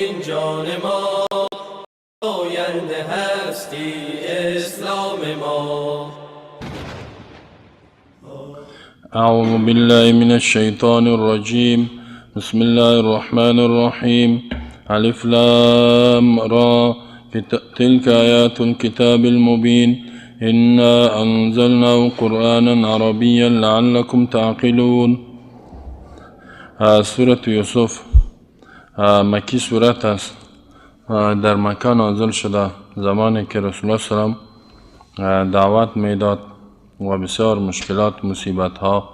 جان ما، آینده هستی اسلام ما. اعوذ بالله من الشیطان الرجیم. بسم الله الرحمن الرحیم. الف لام را، تلك آیات الكتاب المبین. انا انزلناه قرآنا عربیا لعلكم تعقلون. سورة یوسف مکی سورت است، در مکه نازل شده، زمانی که رسول الله صلی الله علیه و دعوت میداد و بسیار مشکلات مصیبت ها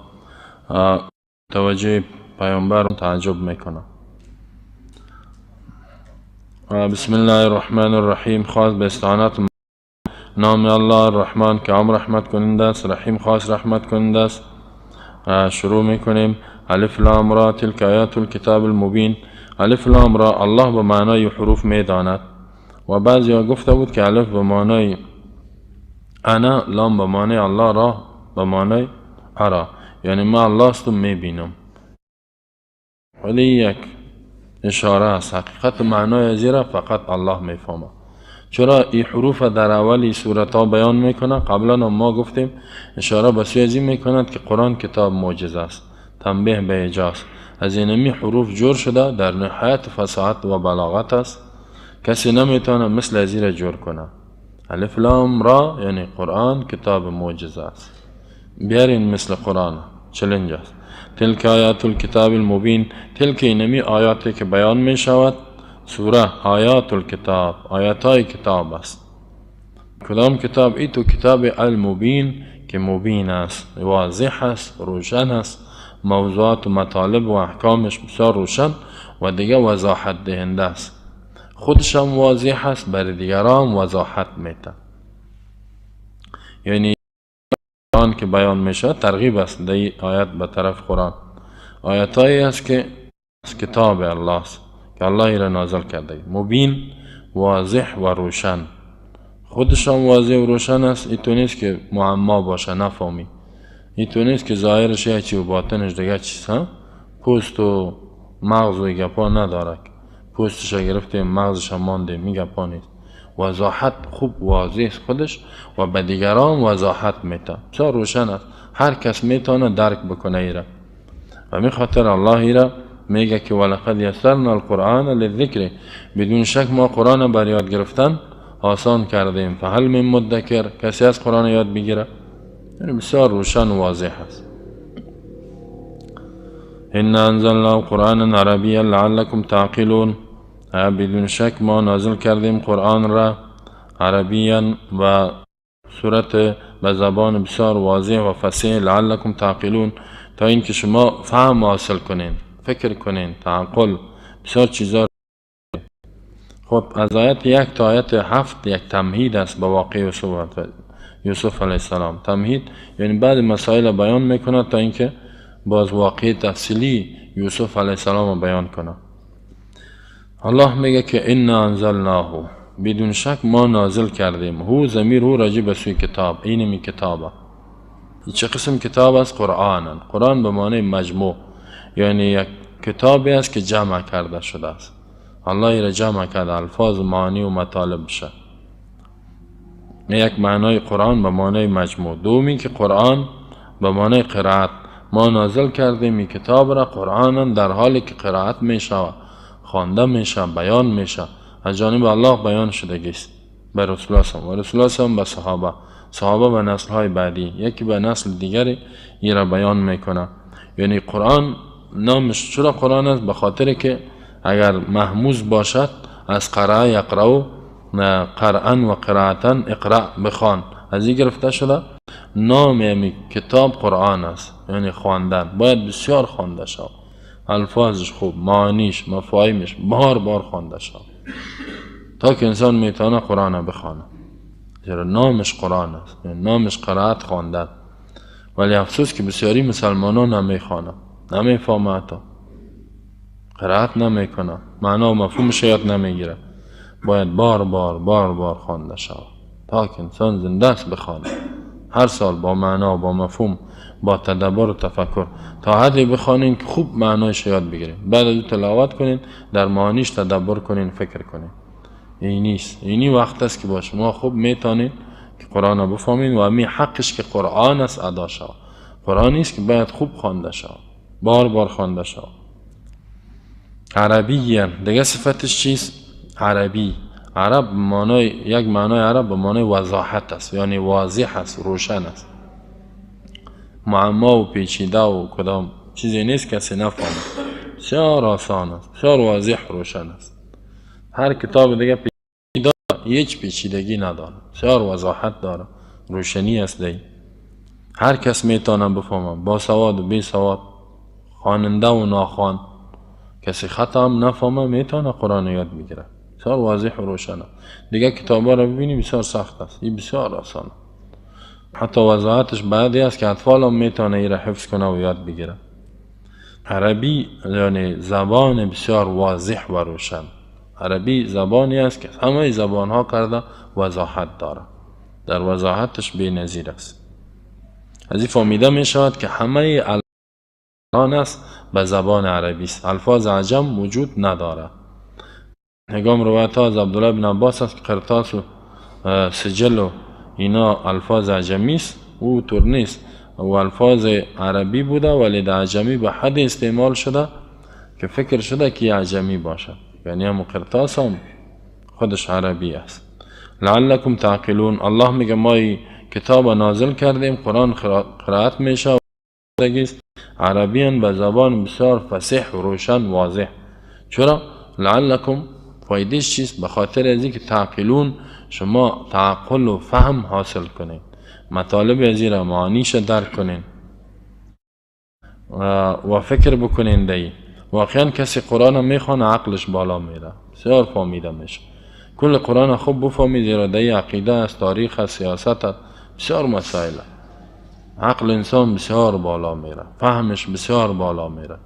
توجه پیامبر تعجب میکنه. بسم الله الرحمن الرحیم. خاص به استعانت نام الله الرحمن که عام رحمت کننده است، رحیم خاص رحمت کننده است. شروع میکنیم. الف لام را، تلک آیات الکتاب المبین. الف لام را الله به معنای حروف میداند و بعضی گفته بود که الف به معنای انا، لام به معنای الله، را به معنای ارا، یعنی ما الله استم میبینم. ولی یک اشاره است، حقیقت معنای زیرا فقط الله میفهمه. چرا این حروف در اولی سورت ها بیان میکنه؟ قبلا ما گفتیم اشاره به سوی از این میکند که قرآن کتاب معجزه است، تنبیه به اعجاز، از اینمی حروف جور شده، در نهایت فصاحت و بلاغت است، کسی نمیتونه مثل از این جور کنه. الف لام را یعنی قرآن کتاب معجزه است، بیارین مثل قرآن، چلنج است. تلک آیات الکتاب المبین. تلک اینمی آیاتی که بیان می شود، سوره آیات الکتاب، آیات های کتاب است. کدام کتاب؟ ای تو کتاب المبین که مبین است، واضح است، روشن است، موضوعات و مطالب و احکامش بسیار روشن و دیگه وضاحت دهنده است. خودش هم واضح است، برای دیگران وضاحت میده. یعنی آن که بیان میشه ترغیب است در آیت به طرف قرآن. آیت هایی است که از کتاب الله است که الله را نازل کرده، مبین، واضح و روشن. خودش هم واضح و روشن است، این تو نیست که معما باشه نفهمی، این تو نیست که ظاهرش یه چی و باطنش دیگه چیز، ها پوست و مغز و گپا نداره، پوستش گرفتیم مغزش هم مانده، می گپا نیست. وضاحت خوب واضح است خودش و به دیگران وضاحت میده، بسیار روشن است، هر کس میتونه درک بکنه ایره. و می خاطر الله ایره میگه که ولقد یسرنا القرآن للذکر، بدون شک ما قرآن بر یاد گرفتن آسان کردیم. فهل من مدکر، کسی از قرآن یاد بگیره؟ یعنی بسیار روشن و واضح است. انا انزلنا قرآنا عربیا لعلکم تعقلون. بدون شک ما نازل کردیم قرآن را عربیا و صورت به زبان بسیار واضح و فصیح، لعلکم تعقلون، تا اینکه شما فهم حاصل کنین، فکر کنین، تعقل، بسیار چیزا. خب از آیت 1 تا آیت 7 یک تمهید است به واقع یوسف علیه السلام. تمهید یعنی بعد مسائل بیان میکنه تا اینکه باز واقع تفصیلی یوسف علیه السلام بیان کنه. الله میگه که انا انزلناه، بدون شک ما نازل کردیم. هو ضمیر هو راجع به سوی کتاب، اینمی کتابه. چه قسم کتاب است؟ قرآن. قرآن به معنی مجموع، یعنی یک کتابی است که جمع کرده شده است. الله را جمع کرده، الفاظ و معانی و مطالب بشه. یک معنای قرآن به معنای مجموع. دومی که قرآن به معنای قرائت، ما نازل کردیم این کتاب را قرآن در حالی که قرائت می شود، خوانده میشه، بیان میشه، از جانب الله بیان شدگی است به رسول الله و رسول الله به صحابه، صحابه به نسل های بعدی، یکی به نسل دیگری این را بیان میکنه. یعنی قرآن نامش چرا قرآن است؟ به خاطر که اگر محموز باشد از قرأ یقرأ، قرآن و قرائتا، اقرأ بخوان، از این گرفته شده. نام یعنی کتاب قرآن است، یعنی خواندن، باید بسیار خوانده شود، الفاظش خوب، معانیش، مفاهیمش بار بار خوانده شود تا که انسان میتونه قرآن بخوانه، زیرا نامش قرآن است، یعنی نامش قرائت خواندن. ولی افسوس که بسیاری مسلمانان نمیخوانه، نمیفهمه، حتی قرائت نمیکنه، معنا و مفهومش یاد نمیگیره. باید بار بار بار بار خوانده شود تا که انسان زنده است بخوانه. هر سال با معنا، با مفهوم، با تدبر و تفکر، تا حدی بخوانین که خوب معنایش یاد بگیرین. بعد از تلاوت کنین، در معانیش تدبر کنین، فکر کنین. این نیست، اینی وقت است که با شما خوب میتونین که قرآن رو بفهمین و همی حقش که قرآن است ادا شود. قرآن نیست که باید خوب خوانده شود، بار بار خوانده شود. عربی دیگه صفتش چیست؟ عربی. عرب معنای، یک معنای عرب به معنای وضاحت است، یعنی واضح است، روشن است. معما و پیچیده و کدام چیزی نیست کسی نفهمه. بسیار آسان است، بسیار واضح روشن است. هر کتاب دیگه پیچیده، هیچ پیچیدگی نداره، بسیار وضاحت داره، روشنی است دی. هر کس میتونه بفهمه، با سواد و بی سواد، خواننده و ناخوان، کسی خطا هم نفهمه میتونه قرآن یاد بگیره. بسیار واضح و روشنه. دیگه کتابا رو ببینی بسیار سخت است، این بسیار آسانه. حتی وضاحتش بعدی است که اطفال هم میتونه این را حفظ کنه و یاد بگیره. عربی یعنی زبان بسیار واضح و روشن. عربی زبانی است که همه زبان ها کرده وضاحت داره، در وضاحتش بی نظیر است. از این فهمیده می شود که همه الان است به زبان عربی است، الفاظ عجم وجود نداره. هنگام روایت ها از عبدالله بن عباس است که قرطاس و سجل و اینا الفاظ عجمی است، او طور نیست، و الفاظ عربی بوده ولی در عجمی به حد استعمال شده که فکر شده که عجمی باشد، یعنی هم قرطاس هم خودش عربی است. لعلکم تعقلون. الله میگه ما کتاب نازل کردیم، قرآن قرائت میشه عربیان به زبان بسیار فصیح و روشن واضح. چرا؟ لعلکم فایدهش چیست؟ به خاطر از اینکه تعقلون، شما تعقل و فهم حاصل کنین، مطالب از این را معانیش درک کنین و فکر بکنین دی. واقعا کسی قرآن میخوانه عقلش بالا میره، بسیار فهمیده میشه. کل قرآن خوب بفهمی، زیرا دی عقیده است، تاریخ است، سیاست است، بسیار مسائل. عقل انسان بسیار بالا میره، فهمش بسیار بالا میره،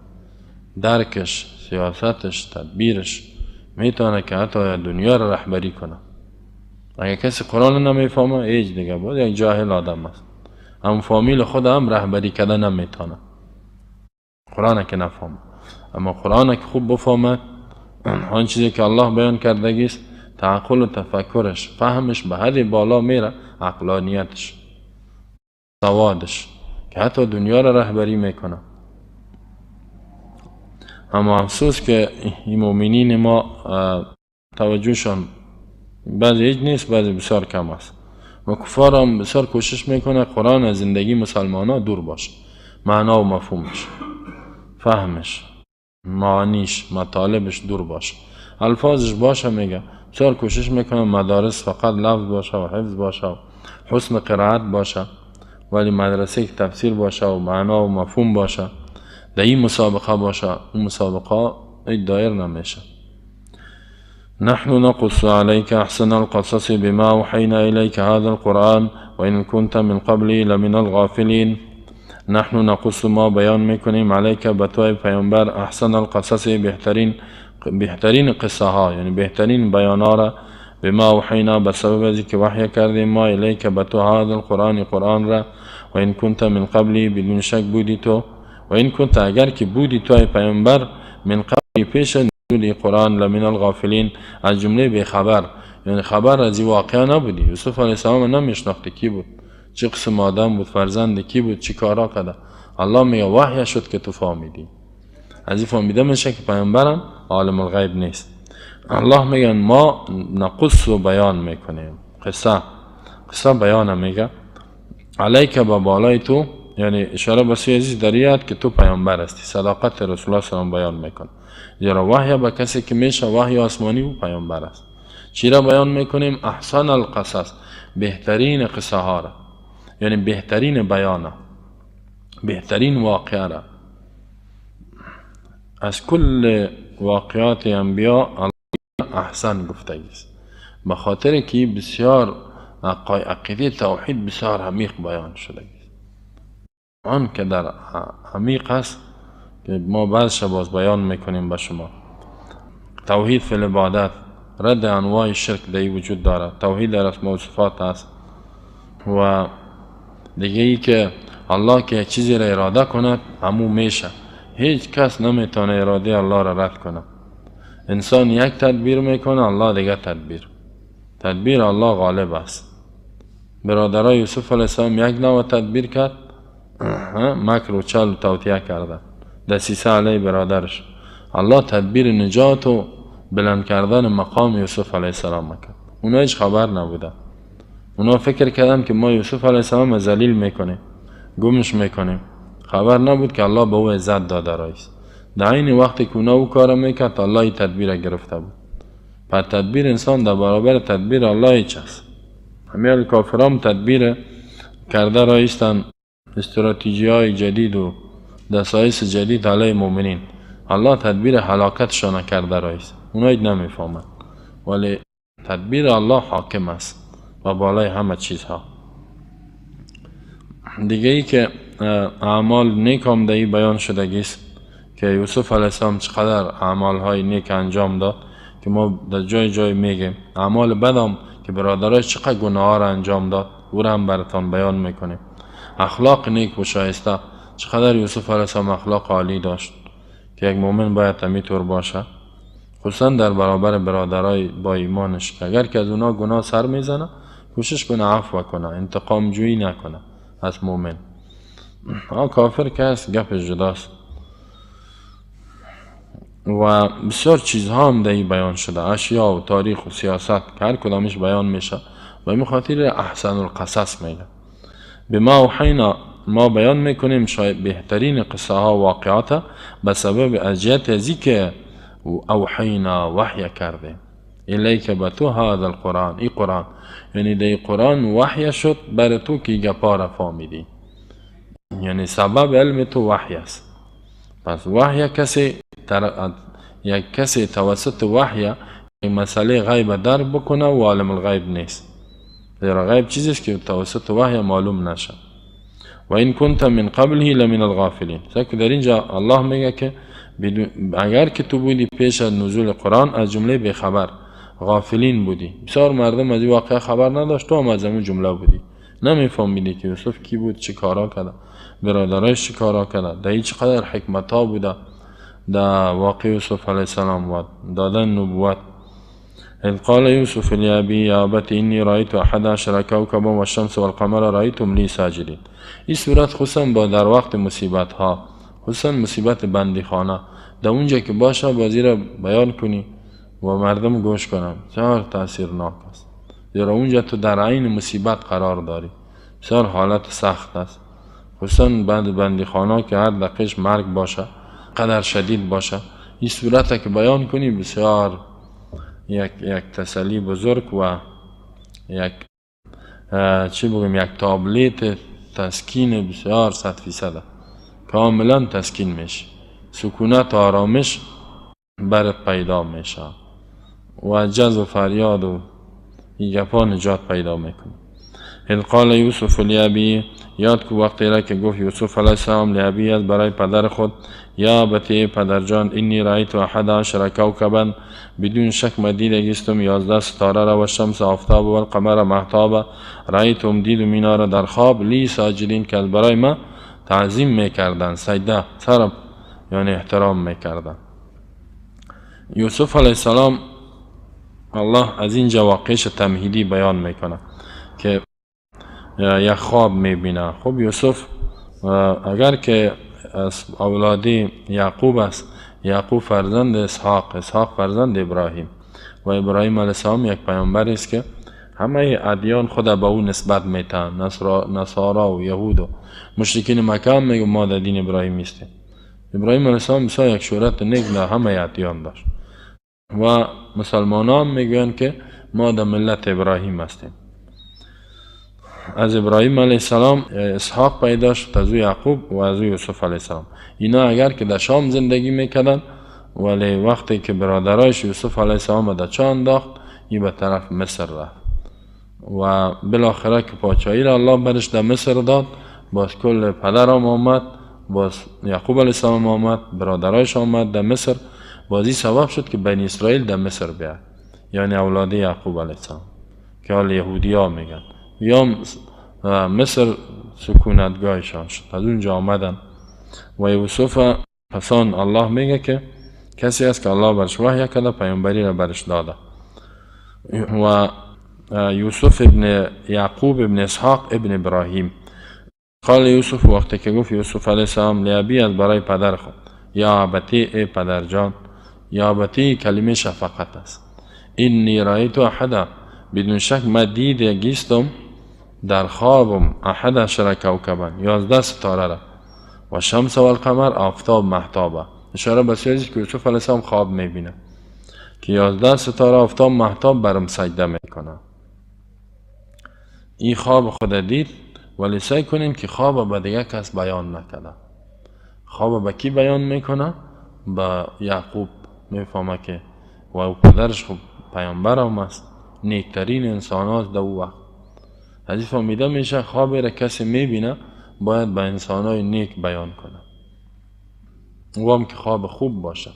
درکش، سیاستش، تدبیرش، میتونه که حتی دنیا را رهبری کنه. اگه کسی قرآن نمیفهمه هیچ دیگه بود، یک جاهل آدم است، هم فامیل خود هم رهبری کرده نمیتونه، قرآن که نفهمه. اما قرآن که خوب بفهمه، آن چیزی که الله بیان کردگیست، تعقل و تفکرش، فهمش به حد بالا میره، عقلانیتش، سوادش، که حتی دنیا را رهبری میکنه. اما افسوس که این مؤمنین ما توجهشان بعضی هیچ نیست، بعضی بسیار کم است. و کفار هم بسیار کوشش میکنه قرآن از زندگی مسلمان ها دور باشه، معنا و مفهومش، فهمش، معانیش، مطالبش دور باشه، الفاظش باشه. میگه بسیار کوشش میکنه مدارس فقط لفظ باشه و حفظ باشه و حسن قرائت باشه، ولی مدرسه که تفسیر باشه و معنا و مفهوم باشه، در این مسابقه باشه، اون مسابقه ای دایر نمیشه. نحن نقص عليك أحسن القصص بما أوحينا إليك هذا القرآن وإن كنت من قبل لمن الغافلين. نحن نقص ما بیان میکنیم، علیک به توی پیامبر، احسن القصص بهترین قصه ها، یعنی بهترین بیان ها را، بما اوحینا به سبب از که وحی کردیم ما، الیک به تو، هذا القرآن قرآن را، و این کنت من قبلی بدون شک بودی تو، و این کنت اگر که بودی تو ای پیامبر، من قبلی پیش نزول قرآن، لمن الغافلین از جمله بیخبر، یعنی خبر از این واقعه نبودی. یوسف علیه السلام نمیشناختی کی بود، چه قسم آدم بود، فرزند کی بود، چی کارا کرده. الله میگه وحی شد که تو فهمیدی. از این فهمیده میشه که پیامبرم عالم الغیب نیست. الله میگه ما نقص و بیان میکنیم، قصه بیان میگه علیک به بالای تو، یعنی اشاره به سوی عزیز دریات که تو پیامبر هستی، صداقت رسول الله صلی الله علیه و بیان میکنه. زیرا وحی به کسی که میشه وحی آسمانی و پیامبر است. چی را بیان میکنیم؟ احسن القصص، بهترین قصه ها را، یعنی بهترین بیانه، بهترین واقعه را. از کل واقعات انبیا احسن گفتگی است، به خاطر که بسیار عقیده توحید بسیار عمیق بیان شده است. آن که در عمیق است که ما بعض باز بیان میکنیم به شما. توحید فی العبادت، رد انواع شرک در وجود دارد، توحید در اسماء و صفات است و دیگه ای که الله که یک چیزی را اراده کند همو میشه، هیچ کس نمیتونه اراده الله را رد کنه. انسان یک تدبیر میکنه، الله دیگه تدبیر. تدبیر الله غالب است. برادرای یوسف علیه السلام یک نوع تدبیر کرد، مکر و چل و توطیه کرده، دسیسه علیه برادرش. الله تدبیر نجات و بلند کردن مقام یوسف علیه السلام کرد. اونا هیچ خبر نبوده. اونا فکر کردن که ما یوسف علیه السلام ذلیل میکنیم، گمش میکنیم. خبر نبود که الله به او عزت داده رئیس. در عین وقتی که اونا او کار میکرد، الله این تدبیر گرفته بود. پس تدبیر انسان در برابر تدبیر الله هیچ است. همه کافرام تدبیر کرده رئیستن، استراتژی های جدید و دسایس جدید علیه مؤمنین. الله تدبیر هلاکتشان کرده رئیس. اونا هیچ نمیفهمند، ولی تدبیر الله حاکم است و بالای همه چیزها. دیگه ای که اعمال نیک هم در بیان شدگی است که یوسف علیه السلام چقدر اعمال های نیک انجام داد که ما در جای جای میگیم. اعمال بد هم که برادرای چقدر گناه را انجام داد، او را هم براتان بیان میکنیم. اخلاق نیک و شایسته، چقدر یوسف علیه السلام اخلاق عالی داشت که یک مؤمن باید همینطور باشه، خصوصا در برابر برادرای با ایمانش که اگر که از اونا گناه سر میزنه کوشش کنه عفو کنه، انتقام جویی نکنه از مؤمن. کافر که هست گپش جداست. و بسیار چیزها هم در این بیان شده، اشیا و تاریخ و سیاست که هر کدامش بیان میشه و این خاطر احسن القصص میگه. به ما اوحینا، ما بیان میکنیم شاید بهترین قصه ها و واقعات به سبب اجیت ازی که اوحینا وحی کردیم الیک به تو هذا القرآن، ای قرآن، یعنی در قرآن وحی شد بر تو که گپا را فهمیدی، یعنی سبب علم تو وحی است. پس وحی کسی یک کسی توسط وحی مسئله غیب درک بکنه و عالم الغیب نیست، زیرا غیب چیزی است که توسط وحی معلوم نشه. و این کنت من قبله لمن الغافلین. که در اینجا الله میگه که اگر که تو بودی پیش از نزول قرآن از جمله بیخبر غافلین بودی. بسیار مردم از این واقعه خبر نداشت، تو هم از اون جمله بودی، نمیفهمیدی که یوسف کی بود، چه کارا کرده، برادرایش چه کارا کرده، در این چقدر حکمت ها بوده در واقع یوسف علیه السلام و دادن نبوت. اذ قال یوسف لأبی یا ابت انی رأیت احد عشر کوکبا والشمس والقمر رأیتهم لی ساجدین. این صورت خصوصا با در وقت مصیبت ها، خصوصا مصیبت بندیخانه، در اونجا که باشه بازی را بیان کنی و مردم گوش کنن، بسیار تاثیرناک است، زیرا اونجا تو در عین مصیبت قرار داری، بسیار حالت سخت است، خصوصا بعد بندیخانه که هر دقیقش مرگ باشه، قدر شدید باشه. این صورت که بیان کنی بسیار یک تسلی بزرگ و یک چی بگم، یک تابلیت تسکین بسیار 100% کاملا تسکین میشه، سکونت و آرامش برات پیدا میشه و جز و فریاد و این گپا نجات پیدا میکنه. اذ قال یوسف لأبی، یاد کو وقتی را که گفت یوسف علیه السلام لأبی از برای پدر خود، یا ابتی پدرجان، انی رأیت احد عشر کوکبا، بدون شک ما دیدگیستم 11 ستاره را و شمس آفتاب و القمر مهتاب، رأیتم دیدم اینا را در خواب، لی ساجدین که از برای ما تعظیم میکردن، سجده سر یعنی احترام میکردن. یوسف علیه السلام الله از اینجا واقعش تمهیدی بیان میکنه که یک خواب میبینه. خب یوسف اگر که از اولادی یعقوب است، یعقوب فرزند اسحاق، اسحاق فرزند ابراهیم و ابراهیم علیه السلام یک پیامبر است که همه ادیان خود به او نسبت میتن، نصارا و یهود و مشرکین مکه هم میگن ما در دین ابراهیم هستیم. ابراهیم علیه السلام بسیار یک شهرت نیک در همه ادیان داشت و مسلمانان میگویند که ما در ملت ابراهیم هستیم. از ابراهیم علیه السلام اسحاق پیدا شد، از او یعقوب و از او یوسف علیه السلام. اینا اگر که در شام زندگی میکردن، ولی وقتی که برادرایش یوسف علیه السلام در چاه انداخت، این به طرف مصر رفت و بالاخره که پادشاهی را الله برش در مصر داد، باز کل پدرم آمد، باز یعقوب علیه السلام آمد، برادرایش آمد در مصر. بازی سبب شد که بنی اسرائیل در مصر بیاد، یعنی اولاد یعقوب علیه السلام که حال یهودی ها میگن، یا مصر سکونتگاهشان شد، از اونجا آمدن. و یوسف پسان الله میگه که کسی است که الله برش وحی کرده، پیامبری را برش داده. و یوسف ابن یعقوب ابن اسحاق ابن ابراهیم. قال یوسف، وقتی که گفت یوسف علیه السلام لابی از برای پدر خود، یا ابتی، ای پدر جان. یا ابتی کلمه شفقت است. انی رأیت احدا، بدون شک من دیده گیستم در خوابم، احد عشر کوکبا، 11 ستاره را، و شمس و القمر، آفتاب مهتابه. اشاره به سوی که یوسف علیه السلام خواب میبینه که 11 ستاره آفتاب مهتاب برم سجده میکنه. این خواب خود دید، ولی سعی کنیم که خواب به دیگه کس بیان نکنه. خواب به کی بیان میکنه؟ به یعقوب. میفهمه که و او پدرش خب پیامبر هم است، نیکترین انسان هاست در او وقت. از این فهمیده میشه خواب را کسی میبینه باید به انسان های نیک بیان کنه، او هم که خواب خوب باشه.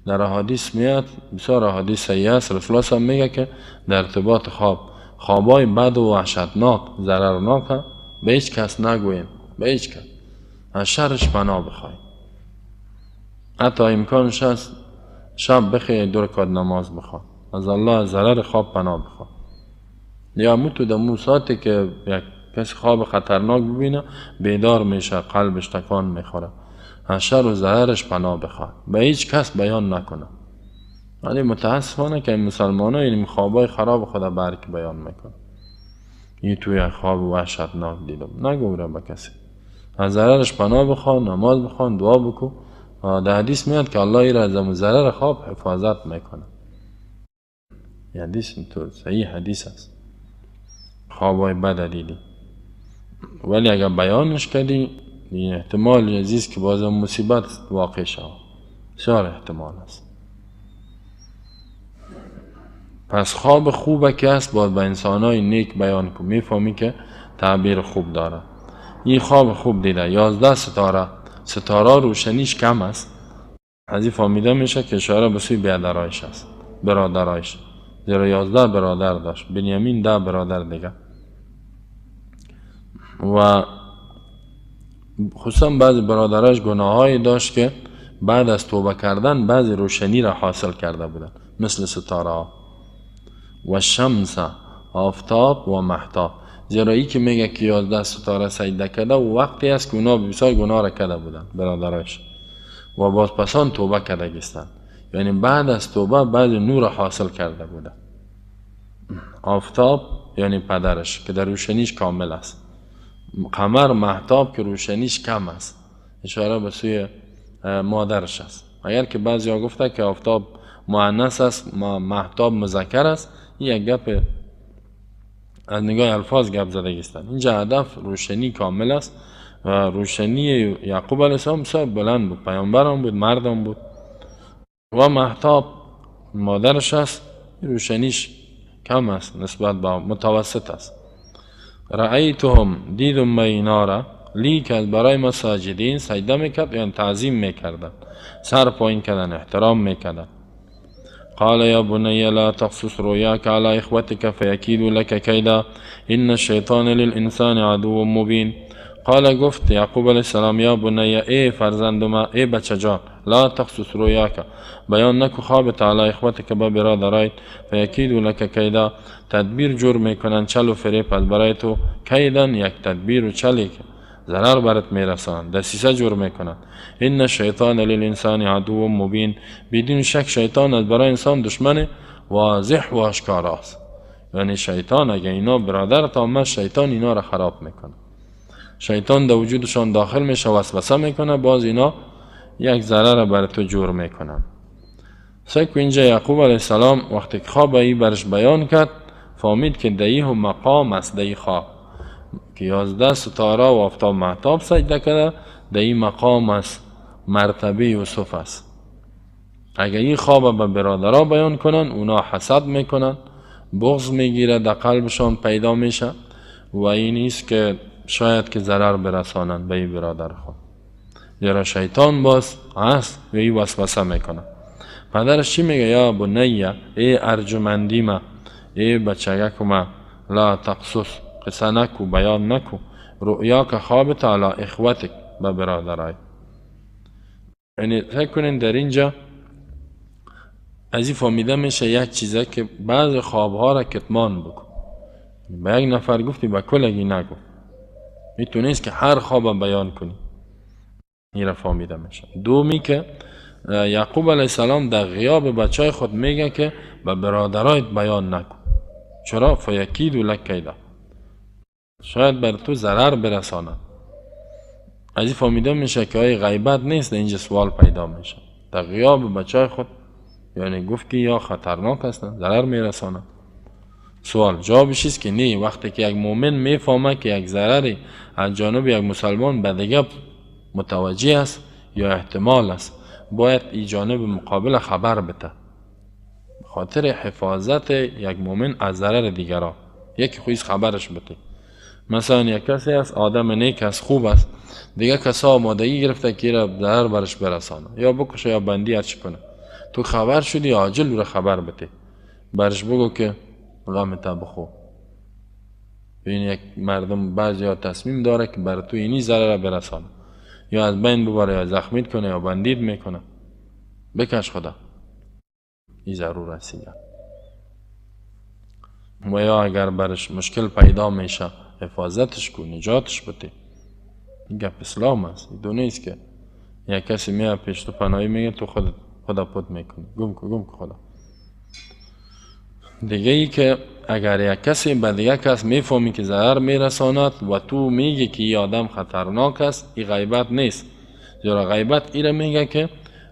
در احادیث میاد، بسیار احادیث صحیح است، رسول الله صلی میگه که در ارتباط خواب، خوابای بد و وحشتناک ضررناک به هیچ کس نگوییم، به هیچ کس، از شرش پناه بخوایم. حتی امکانش هست شب بخیر 2 رکعت نماز بخوان، از الله از ضرر خواب پناه بخوان. یا متو در مو ساعتی که یک کسی خواب خطرناک ببینه بیدار میشه، قلبش تکان میخوره، از شر و ضررش پناه بخواد، به هیچ کس بیان نکنه. ولی متاسفانه که مسلمان ها این خوابای خراب خود برک بیان میکنه. این توی خواب وحشتناک دیدم، نگو به کسی، از ضررش پناه بخوان، نماز بخوان، دعا بکن. در حدیث میاد که الله ای را از ضرر خواب حفاظت میکنه. این حدیث اینطور صحیح حدیث است. خوابای بد دیدی، ولی اگر بیانش کردی این احتمال عزیز که باز مصیبت واقع شود، بسیار احتمال است. پس خواب خوبه که است باید به انسانهای نیک بیان کن، میفهمی که تعبیر خوب داره. این خواب خوب دیده، 11 ستاره، ستاره روشنیش کم است، از این فهمیده میشه که اشاره به سوی برادرایش است، برادرایش، زیرا 11 برادر داشت، بنیامین 10 برادر دیگه. و خصوصا بعضی برادرش گناهایی داشت که بعد از توبه کردن بعضی روشنی را حاصل کرده بودن، مثل ستاره ها. و شمس، آفتاب و مهتاب، زیرا ای که میگه که 11 ستاره سجده کرده و وقتی است که اونا بسیار گناه را کرده بودن برادرش، و باز پسان توبه کرده گستن، یعنی بعد از توبه بعضی نور حاصل کرده بودن. آفتاب یعنی پدرش که در روشنیش کامل است، قمر مهتاب که روشنیش کم است، اشاره به سوی مادرش است. اگر که بعضی ها گفته که آفتاب مؤنث است، مهتاب مذکر است، این یک گپ از نگاه الفاظ گپ زدگی است. اینجا هدف روشنی کامل است و روشنی یعقوب علیه السلام بسیار بلند بود، پیامبر هم بود، مردم بود. و مهتاب مادرش است، روشنیش کم است نسبت به متوسط است. رأیتهم، دیدم من اینا را، لیک از برای ما ساجدین، سجده میکرد یعنی تعظیم میکردن، سر پایین کردن، احترام میکردن. قال یا بني لا تقصص رؤياك على إخوتك فيكيدوا لك كيدا إن الشیطان للإنسان عدو مبین. قال، گفت یعقوب علیه السلام، یا بنی، ای فرزند ما، ای بچه جان، لا تقصص رؤیاک، بیان نکو خوابت علی اخوتک، به برادرایت، فیکیدوا لک کیدا، تدبیر جور میکنن، چل و فریب از برای تو، کیدن یک تدبیر و چلی که ضرر برات میرسانند، دسیسه جور میکنند. ان الشیطان للانسان عدو مبین، بدون شک شیطان از برای انسان دشمن واضح و آشکار است. یعنی شیطان اگه اینا برادر تا آمد، شیطان اینا را خراب میکنه، شیطان در وجودشان داخل میشه، وسوسه میکنه، باز اینا یک ضرر بر تو جور میکنن. سکو اینجا یعقوب علیه السلام وقتی که خواب ای برش بیان کرد، فهمید که دیه و مقام است، دی خواب که 11 ستاره و آفتاب مهتاب سجده کرده، دی مقام است، مرتبه یوسف است. اگه این خواب به برادرها بیان کنن، اونا حسد میکنن، بغض میگیره، در قلبشان پیدا میشه و این نیست که شاید که ضرر برسانند به این برادر خود، زیرا شیطان باز هست و این وسوسه میکنه. پدرش چی میگه؟ یا بنیه، ای ارجمندی ما، ای بچگک ما، لا تقصص قصه نکو، بیان نکو رؤیاک خوابت علی اخوتک، به برادرای. یعنی فکر کنین در اینجا از این فهمیده میشه یک چیزه که بعض خوابها را کتمان بکن. به یک نفر گفتی به کلگی نگو، میتونیست که هر خواب بیان کنی. این را فهمیده میشه. دومی که یعقوب علیه السلام در غیاب بچه خود میگه که به برادرایت بیان نکن. چرا؟ فیکیدو لک کیدا، شاید بر تو ضرر برسانند. از این فهمیده میشه که آیا غیبت نیست. اینجا سوال پیدا میشه در غیاب بچه خود، یعنی گفت که یا خطرناک هستند، ضرر میرسانند. سوال جوابش است که نه. وقتی که یک مؤمن میفهمه که یک ضرری از جانب یک مسلمان به دیگه متوجه است یا احتمال است، باید این جانب مقابل خبر بده، خاطر حفاظت یک مؤمن از ضرر دیگران. یکی خویش خبرش بده. مثلا یک کسی است، آدم نیک است، خوب است، دیگه کسا آمادگی گرفته که را ضرر برش برسانه، یا بکشه یا بندی هرچی کنه. تو خبر شدی، عاجل رو خبر بده، برش بگو که غمت بخو. ببین یک مردم بعضی ها تصمیم داره که بر تو اینی ضرر برسانه، یا از بین ببره، یا زخمیت کنه، یا بندید میکنه، بکش خدا. این ضرور است. و یا اگر برش مشکل پیدا میشه حفاظتش کن، نجاتش بده. این گپ اسلام است. این دو نیست که یک کسی میاد پیش تو پناهی میگه تو خودت خدا پد میکنی، گم کن گم کن خدا. دیگه ای که اگر یک کسی به دیگه کس میفهمی که ضرر میرساند و تو میگی که این آدم خطرناک است، این غیبت نیست. زیرا غیبت ایره میگه که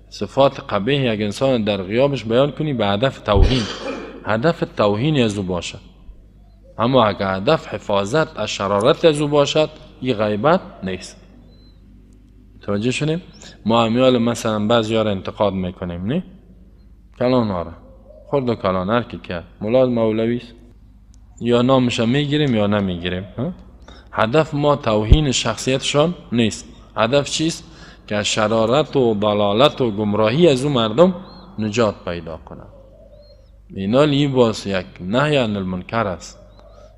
صفات قبیح یک انسان در غیابش بیان کنی به هدف توهین، هدف توهین از او باشد. اما اگر هدف حفاظت از شرارت از او باشد، این غیبت نیست. متوجه شدیم؟ ما امیال مثلا بعضی ها را انتقاد میکنیم، نه؟ کلان ها را، خرد و کلان، هر کی که مولاد مولوی است، یا نامش میگیریم یا نمیگیریم. هدف ما توهین شخصیتشان نیست. هدف چیست؟ که شرارت و ضلالت و گمراهی از او مردم نجات پیدا کنند. اینا لی باز یک نهی عن المنکر است،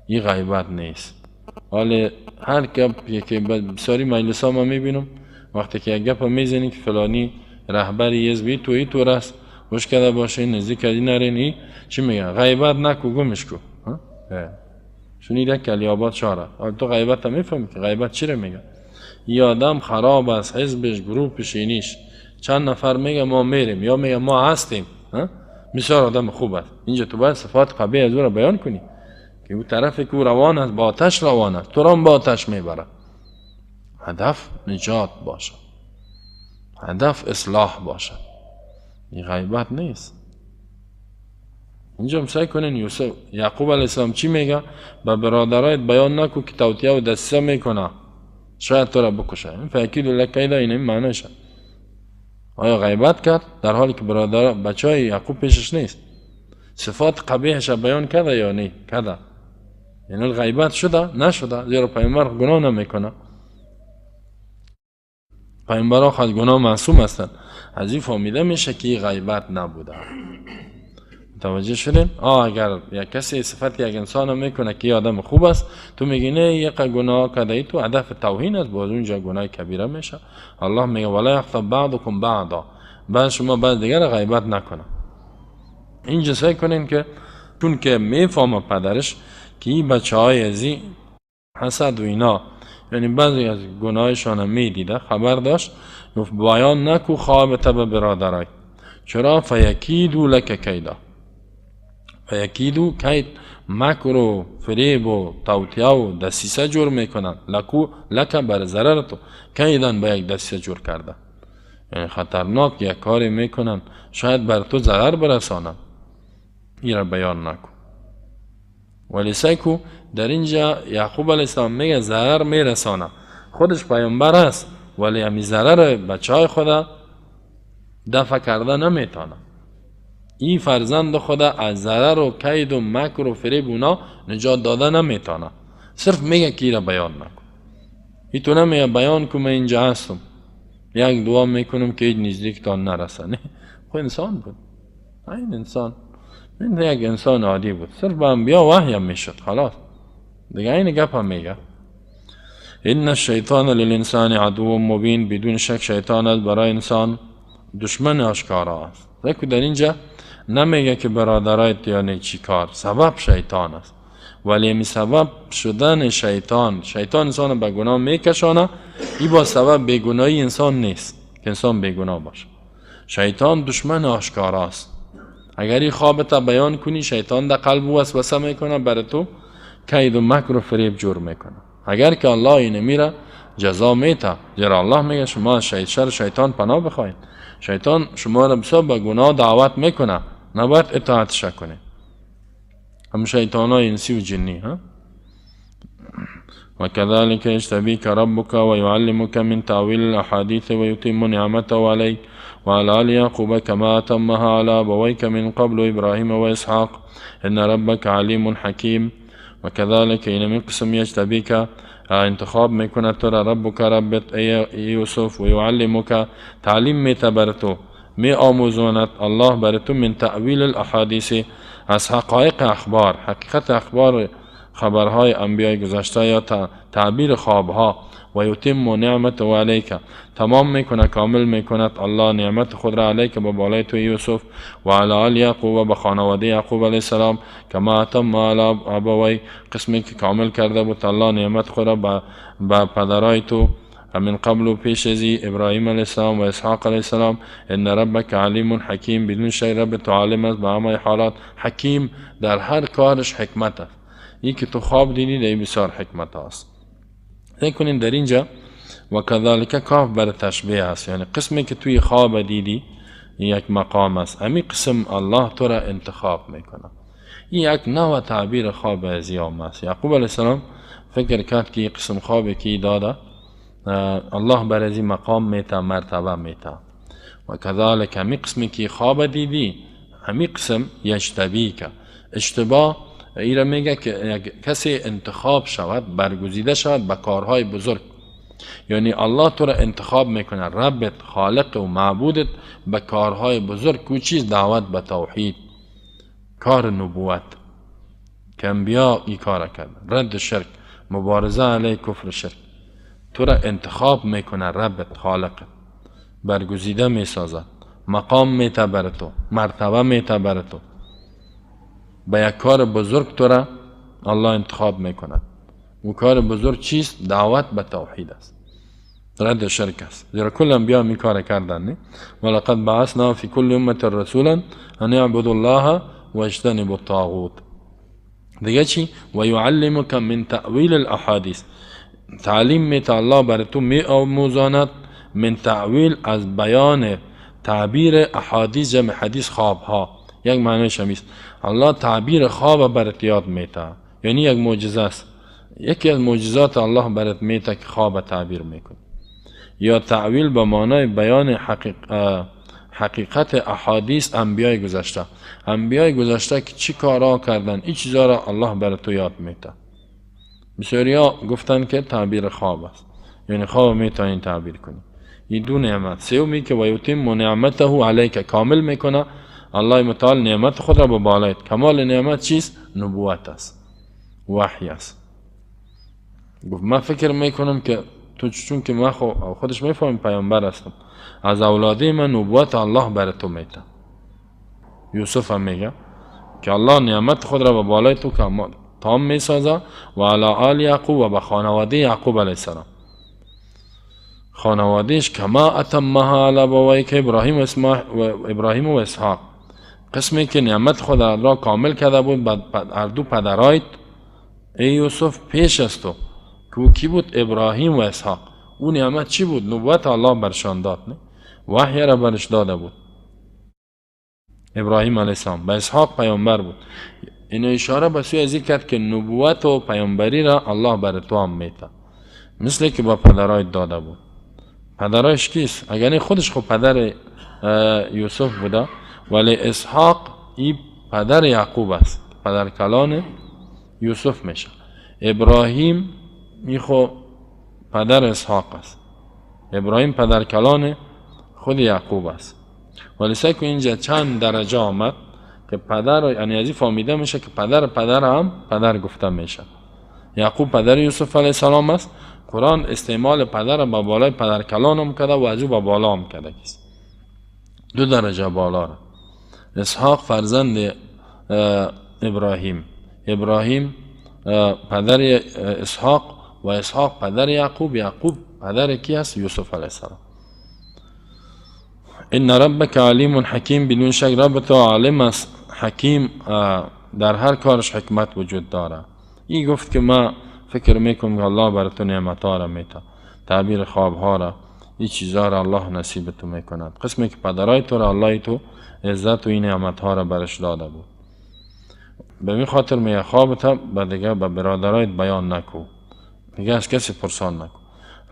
این غیبت نیست. حالا هر گپ که بسیاری مجلس ها ما میبینم، وقتی که یک گپ میزنی که فلانی رهبری حزبی تو ای طور است، وش کرده باشه، نزدیک از این نرین، ای چی میگن؟ غیبت نکو، گمش کو. شنیده که علی آباد شهره. تو غیبت هم میفهمی که غیبت چی رو میگه؟ یه آدم خراب است، حزبش، گروپش، اینیش، چند نفر میگه ما میریم یا میگه ما هستیم، بسیار آدم خوب است. اینجا تو باید صفات قبیح از او را بیان کنی که او طرفی که او روان است، با آتش روان است، تو را با آتش میبره. هدف نجات باشد، هدف اصلاح باشد، این غیبت نیست. اینجا هم کنین یوسف یعقوب علیه السلام چی میگه؟ به برادرایت بیان نکو که توطئه و دسیسه میکنه، شاید تو را بکشه. این فاکید لک کیدا، این معنیشه. آیا غیبت کرد در حالی که برادر بچه های یعقوب پیشش نیست؟ صفات قبیحش بیان کرده یا نه؟ کرده. یعنی غیبت شده نشده، زیرا پیامبر گناه نمیکنه. پیامبرها از گناه معصوم هستند. از این فهمیده میشه که غیبت نبوده. متوجه شدین؟ اگر یک کسی صفت یک انسان میکنه که یه آدم خوب است، تو میگی نه یک گناه کرده ای، تو هدف توهین است، باز اونجا گناه کبیره میشه. الله میگه ولا یغتب بعضکم بعضا، بعد شما بعد دیگر غیبت نکنه. اینجا سعی کنین که چون که میفهمه پدرش که این بچه های ازی حسد و اینا، یعنی بعضی از گناهشان میدیده، خبر داشت، گفت بیان نکو خوابت به برادرای. چرا؟ فیکیدو لک کیدا. فیکیدو کید، مکر و فریب و توطئه و دسیسه جور میکنن. لکو لک بر ضرر تو، کیدن به یک دسیسه جور کرده، یعنی خطرناک یک کاری میکنن، شاید بر تو ضرر برسانن. این را بیان نکن. ولی سیکو در اینجا یعقوب علیه السلام میگه ضرر میرسانه، خودش پیامبر است ولی همی ضرر بچه های خود دفع کرده نمیتونه. این فرزند خود از ضرر و کید و مکر و فریب اونا نجات داده نمیتونه. صرف میگه که را بیان نکن. ای تو نمیگه بیان کن من اینجا هستم، یک دعا میکنم که هیچ نزدیک نرسه. نه، خب انسان بود، این انسان، این یک انسان عادی بود، صرف به انبیا وحی هم میشد، خلاص دیگه این گپ هم میگه. ان الشیطان للانسان عدو مبین، بدون شک شیطان است برای انسان دشمن آشکارا است. لیکن در اینجا نمیگه که برادرایت یعنی چی کار، سبب شیطان است، ولی می سبب شدن شیطان، شیطان انسان به گناه میکشانه، ای با سبب بیگناهی انسان نیست که انسان بیگناه باشه. شیطان دشمن آشکارا است. اگر این خوابت بیان کنی شیطان در قلب وسوسه میکنه، بر تو کید و مکر و فریب جور میکنه. اگر که الله اینه میره جزا میته، زیرا الله میگه شما شر شیطان پناه بخواید. شیطان شما را بسیار به گناه دعوت میکنه، نباید اطاعتش کنید. هم شیطان های انسی و جنی ها. وكذلك يجتبيك ربك ويعلمك من تأويل الأحاديث ويتم نعمته عليك وعلى آل يعقوب كما أتمها على أبويك من قبل إبراهيم وإسحاق إن ربك عليم حكيم. وكذلك إن من قسم يجتبيك انتخاب میکند تو را ربک ربت ای یوسف، و یعلمک تعلیم میته بر تو، می آموزاند الله بر تو، من تأویل الاحادیث از حقایق اخبار، حقیقت اخبار خبرهای انبیای گذشته یا تعبیر خوابها. و یتم نعمته علیک تمام میکنه، کامل میکند الله نعمت خود را علیک به بالای تو یوسف، و علی آل یعقوب و به خانواده یعقوب علیه السلام، کما اتم علی ابوی قسمی که کامل کرده بود الله نعمت خود را به پدرای تو من قبل و پیش از ابراهیم علیه السلام و اسحاق علیه السلام. ان ربک علیم حکیم، بدون شک رب تو عالم است به همه حالات، حکیم در هر کارش حکمت است. این که تو خواب دیدی در بسیار حکمت است. کنین در اینجا و کذالک کاف بر تشبیه است، یعنی قسمی که توی خواب دیدی یک مقام است، امی قسم الله تو را انتخاب میکنه. این یک نوع تعبیر خواب ازیام است. یعقوب علیه السلام فکر کرد که قسم خوابی که داده الله بر از این مقام میته، مرتبه میته. و کذالک امی قسمی که خواب دیدی امی قسم یجتبیک، اشتباه ایره میگه که کسی انتخاب شود، برگزیده شود به کارهای بزرگ، یعنی الله تو را انتخاب میکنه، ربت خالق و معبودت به کارهای بزرگ. کو چیز؟ دعوت به توحید، کار نبوت که انبیا ای کار کردن، رد شرک، مبارزه علیه کفر شرک. تو را انتخاب میکنه ربت خالقت، برگزیده میسازد، مقام میته بر تو، مرتبه میته بر تو، به یک کار بزرگ تو را الله انتخاب میکند. و کار بزرگ چیست؟ دعوت به توحید است، رد شرک است. زیرا کل انبیا می کار کردن، نه؟ ولقد بعثنا فی کل امة رسولا ان اعبدوا الله واجتنبوا الطاغوت. دیگه چی؟ و یعلمک من تأویل الاحادیث، تعلیم میته الله بر تو می آموزاند، من تأویل از بیان تعبیر احادیث، جمع حدیث خوابها، یک معنیش همیست. الله تعبیر خواب برات یاد میته، یعنی یک معجزه است، یکی از معجزات الله برات میته که خواب تعبیر میکنه. یا تعویل به معنای بیان حقیقت احادیث انبیای گذشته، انبیای گذشته که چی کارا کردن، این چیزا را الله برات تو یاد میته. بسیاریا گفتن که تعبیر خواب است، یعنی خواب میتونی تعبیر کنی. این دو نعمت. سومی که و یتم نعمته علیک، کامل میکنه الله متعال نعمت خود را به بالایت. کمال نعمت چیست؟ نبوت است، وحی است. گفت من فکر میکنم که تو چون که من خودش میفهمم پیامبر هستم، از اولاده من نبوت الله بر تو میته. یوسف هم میگه که الله نعمت خود را به بالای تو کمال تام میسازه، و علی آل یعقوب و به خانواده یعقوب علیه السلام، خانوادهش کما اتمها علی ابویک ابراهیم و اسحاق، قسمی که نعمت خود را کامل کرده بود هر دو پدرایت ای یوسف پیش از تو، که کی بود؟ ابراهیم و اسحاق. او نعمت چی بود؟ نبوت الله برشان داد، نه؟ وحی را برش داده بود ابراهیم علیه السلام، به اسحاق پیامبر بود. اینو اشاره به سوی از این کرد که نبوت و پیامبری را الله بر تو هم میته، مثل که با پدرایت داده بود. پدرایش کیست؟ اگر خودش خب پدر یوسف بوده، ولی اسحاق ای پدر یعقوب است، پدر کلان یوسف میشه. ابراهیم ای خو پدر اسحاق است، ابراهیم پدر کلان خود یعقوب است. ولی سعی کن اینجا چند درجه آمد که پدر، یعنی از این فهمیده میشه که پدر پدر هم پدر گفته میشه. یعقوب پدر یوسف علیه السلام است. قرآن استعمال پدر به بالای پدر کلان هم کرده و از او به بالا هم کرده، دو درجه بالا را. اسحاق فرزند ابراهیم، ابراهیم پدر اسحاق و اسحاق پدر یعقوب، یعقوب پدر کی است؟ یوسف علیه السلام. ان ربک علیم حکیم، بدون شک رب تو عالم است، حکیم، در هر کارش حکمت وجود داره. این گفت که ما فکر میکنم که الله بر تو نعمت ها را میته، تعبیر خواب ها را، این چیزها را الله نصیب تو میکند، قسمی که پدرای تو را الله تو عزت و این نعمت ها را برش داده بود. به این خاطر میگه خوابت به دیگه به برادرایت بیان نکو، دیگه از کسی پرسان نکو.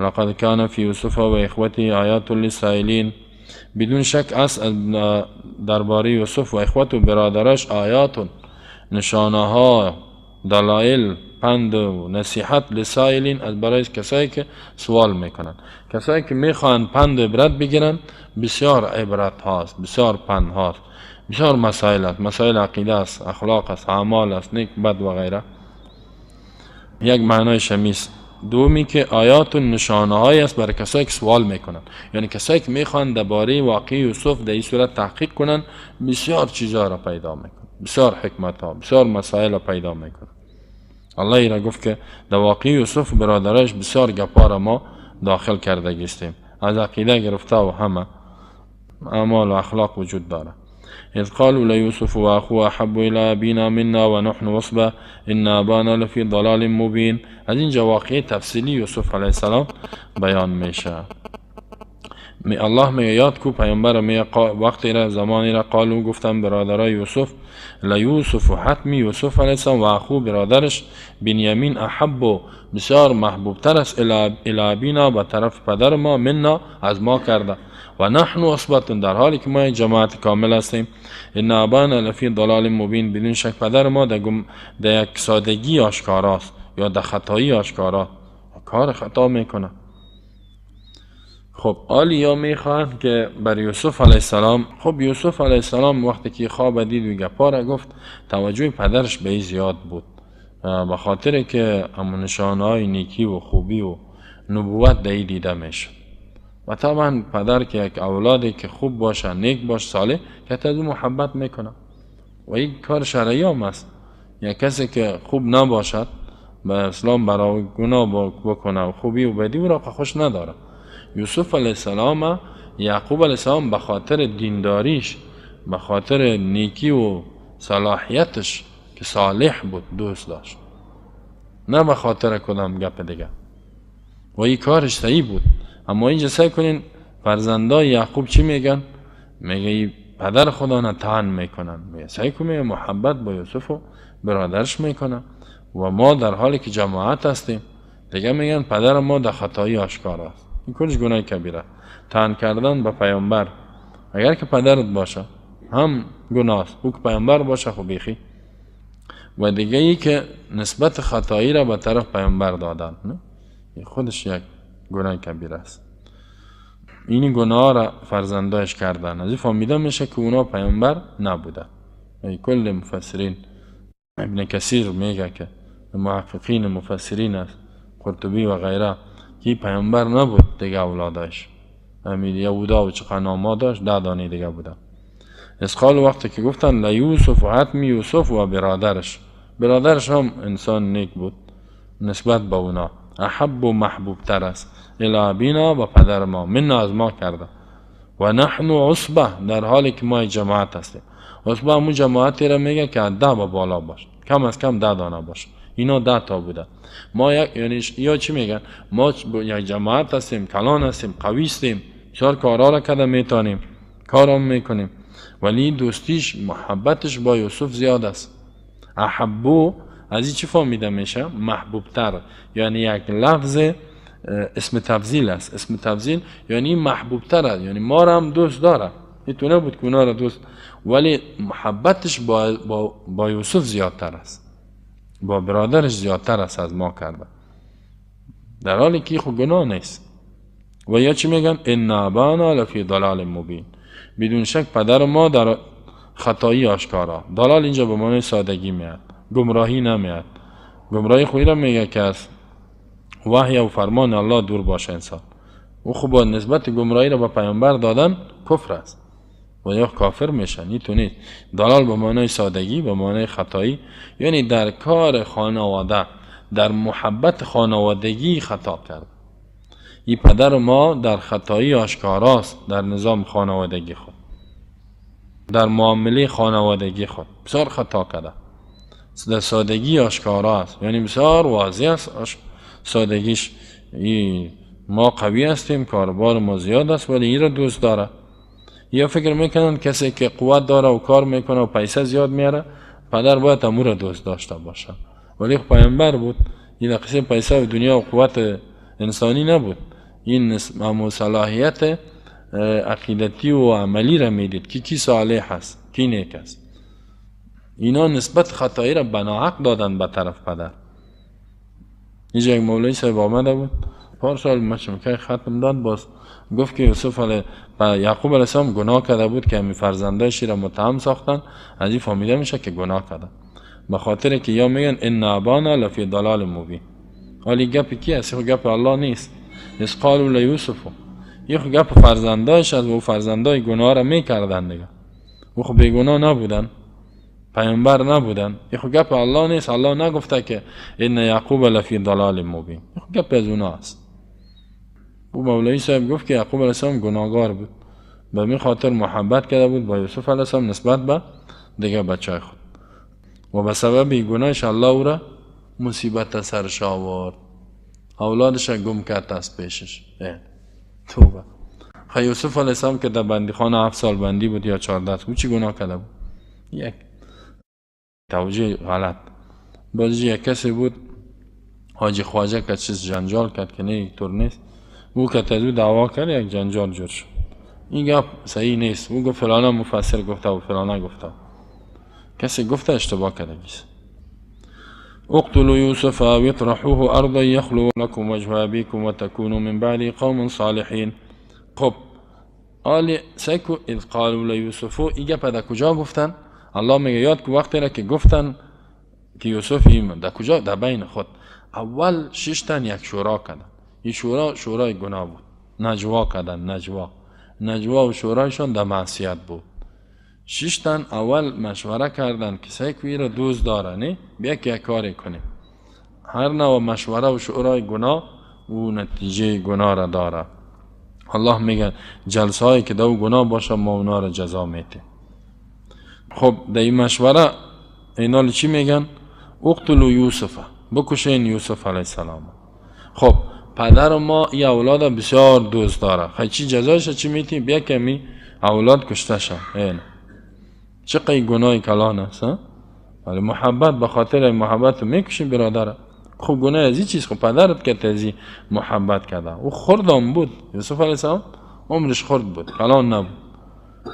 لقد کان فی یوسف و اخوته آیات للسائلین، بدون شک است درباره یوسف و اخوت و برادرش آیات، نشانه ها، دلایل، پند و نصیحت لسائلین، از برای کسایی که سوال میکنن، کسایی که میخوان پند و عبرت بگیرن. بسیار عبرت هاست، بسیار پند هاست، بسیار مسائل است، مسائل عقیده است، اخلاق است، اعمال است، نیک بد و غیره. یک معنای شمیس. دومی که آیات و نشانه های است برای کسایی که سوال میکنن، یعنی کسایی که میخوان درباره واقع یوسف در این صورت تحقیق کنن، بسیار چیزها را پیدا میکنن، بسیار حکمت ها، بسیار مسائل را پیدا میکنن. الله را گفت که در واقع یوسف برادرش بسیار گپا را ما داخل کرده گیستیم، از عقیده گرفته و همه اعمال و اخلاق وجود داره. اذ قالوا ليوسف واخوه احب الى ابينا منا ونحن عصبه ان ابانا لفي ضلال مبين. از اینجا واقعه تفصیلی یوسف علیه السلام بیان میشه. الله میگه یاد کو پیامبر میگه وقتی را زمانی را قالو گفتم برادرای یوسف، لیوسف حتمی یوسف علیه السلام و اخو برادرش بنیامین احب، بسیار محبوب تر است الی ابینا، به طرف پدر ما، منا از ما کرده، و نحن عصبة، در حالی که ما جماعت کامل هستیم. ان ابانا لفی ضلال مبین، بدون شک پدر ما در یک سادگی آشکاراست یا در خطایی آشکارا، کار خطا میکنه. خب آلیا میخواهند که بر یوسف علیه السلام، خب یوسف علیه السلام وقتی که خواب دید و گپا را گفت، توجه پدرش به زیاد بود، به خاطر که همون نشانهای نیکی و خوبی و نبوت در دیده میشد. و طبعا پدر که یک اولادی که خوب باشه، نیک باشه، صالح، که از او محبت میکنه و این کار شرعی هم است. یک کسی که خوب نباشد به اسلام برای گناه بکنه و خوبی و بدی او را خوش نداره. یوسف علیه السلام، یعقوب علیه السلام به خاطر دینداریش، به خاطر نیکی و صلاحیتش که صالح بود دوست داشت، نه به خاطر کدام گپ دیگه، و این کارش صحیح بود. اما اینجا سعی کنین فرزندای یعقوب چی میگن؟ میگه پدر خدا نه طعن میکنن، میگه سعی کن، میگه محبت با یوسف و برادرش میکنه و ما در حالی که جماعت هستیم دیگه میگن پدر ما در خطایی آشکار است. این کلش گناه کبیره، طعن کردن به پیامبر. اگر که پدرت باشه هم گناه است، او که پیامبر باشه خب بیخی. و دیگه ای که نسبت خطایی را به طرف پیامبر دادن، نه؟ خودش یک گناه کبیره است. این گناه را فرزندایش کردن، از این فهمیده میشه که اونا پیامبر نبودن. ای کل مفسرین، ابن کثیر میگه که محققین مفسرین است، قرطبی و غیره، که پیامبر نبود دیگه اولادش، همین یهودا و چقدر نام‌ها داشت، 10 دانه دیگه بودن. از قال وقتی که گفتن لیوسف و حتمی یوسف و برادرش، برادرش هم انسان نیک بود نسبت به اونا، احب و محبوب تر است الی ابینا، و پدر ما، منا از ما کرده، و نحن عصبه، در حالی که ما جماعت هستیم. عصبه همون جماعتی را میگه که 10 به بالا باشه، کم از کم 10 دانه باشه. اینا 10 تا بودن. ما یک، یعنی یا چی میگن؟ ما یک جماعت هستیم، کلان هستیم، قوی هستیم، بسیار کارا را کده میتونیم، کارم میکنیم، ولی دوستیش، محبتش با یوسف زیاد است. احبو از این چی فهمیده میشه؟ محبوب تر، یعنی یک لفظ اسم تفضیل است. اسم تفضیل یعنی محبوب تر است، یعنی ما را هم دوست داره، میتونه بود که اونا را دوست، ولی محبتش با یوسف زیادتر است، با برادرش زیادتر است از ما کرده، در حالی که خب گناه نیست. و یا چی میگن؟ ان ابانا لفی ضلال مبین، بدون شک پدر ما در خطایی آشکارا. ضلال اینجا به معنی سادگی میاد، گمراهی نمیاد، گمراهی خویی را میگه که از وحی و فرمان الله دور باشه انسان. او خب با نسبت گمراهی را به پیامبر دادن کفر است و یا کافر میشن. این تو نیست. دلال به معنای سادگی، به معنای خطایی، یعنی در کار خانواده، در محبت خانوادگی خطا کرد. این پدر ما در خطایی آشکاراست در نظام خانوادگی خود، در معامله خانوادگی خود بسیار خطا کرده. در سادگی آشکارا است، یعنی بسیار واضح است سادگیش. ما قوی هستیم، کاربار ما زیاد است، ولی این را دوست داره. یا فکر میکنن کسی که قوت داره و کار میکنه و پیسه زیاد میاره، پدر باید امور را دوست داشته باشه. ولی خب پیامبر بود، این قصه پیسه و دنیا و قوت انسانی نبود. این صلاحیت عقیدتی و عملی را میدید که کی صالح است، کی نیک است. اینا نسبت خطایی را بناحق دادن به طرف پدر. اینجا یک مولوی صاحب آمده بود پارسال مشمکه ختم داد، باز گفت که یوسف علیه یعقوب علیه السلام گناه کرده بود که همی فرزندایش را متهم ساختن، از این فهمیده میشه که گناه کرده، به خاطر که یا میگن ان ابانا لفی ضلال مبین. حالی گپ کی است؟ خب گپ الله نیست. اذ قالوا لیوسف، این خب گپ فرزندایش از و فرزندای گناه را میکردن دیگه. او خب بیگناه نبودن، پیامبر نبودن. این خب گپ الله نیست. الله نگفته که ان یعقوب لفی ضلال مبین. این خب گپ از اونا است. او مولوی صاحب گفت که یعقوب علیه السلام گناهگار بود، به می خاطر محبت کرده بود با یوسف علیه السلام نسبت به دیگه بچه خود، و به سبب گناهش الله او را مصیبت سرش آورد، اولادش گم کرد از پیشش. توبه. خب یوسف علیه السلام که در بندیخانه 7 سال بندی بود یا 14، او چی گناه کرده بود؟ یک توجیه غلط. باز یک کسی بود حاجی خواجه که چیز جنجال کرد که نه اینطور نیست، او که تزو دعوا کرد یک جنجال جور شد. این گپ صحیح نیست. او گفت فلانا مفسر گفته و فلانا گفته، کسی گفته اشتباه کرده. اقتلوا یوسف او اطرحوه ارضا یخلو لكم وجه ابیکم وتکونوا من بعد قوم صالحین. خب آل سکو اذ قالوا لیوسف، این گپ در کجا گفتن؟ الله میگه یاد که وقتی را که گفتن که یوسف ایمان در کجا؟ در بین خود. اول ششتن یک شورا کردن. این شورا شورای گناه بود. نجوا کردن، نجوا و شورایشان در معصیت بود. ششتن اول مشوره کردن که سیکوی را دوست داره، نه بیا که یک کاری کنیم. هر نوع مشوره و شورای گناه او نتیجه گناه را داره. الله میگه جلسه هایی که دو گناه باشه ما اونا را جزا میتیم. خب در این مشوره اینا چی میگن؟ اقتلوا یوسف، بکشین یوسف علیه السلام. خب پدر ما این اولاد بسیار دوست داره، خب چی جزایش چی میتیم؟ بیا کمی اولاد کشته شد. چقدر گناه کلان است، ولی محبت به خاطر محبت میکشیم برادر. خب گناه از این چیز، خب پدرت که تزی محبت کرده، او خردم بود. یوسف علیه السلام عمرش خرد بود، کلان نبود.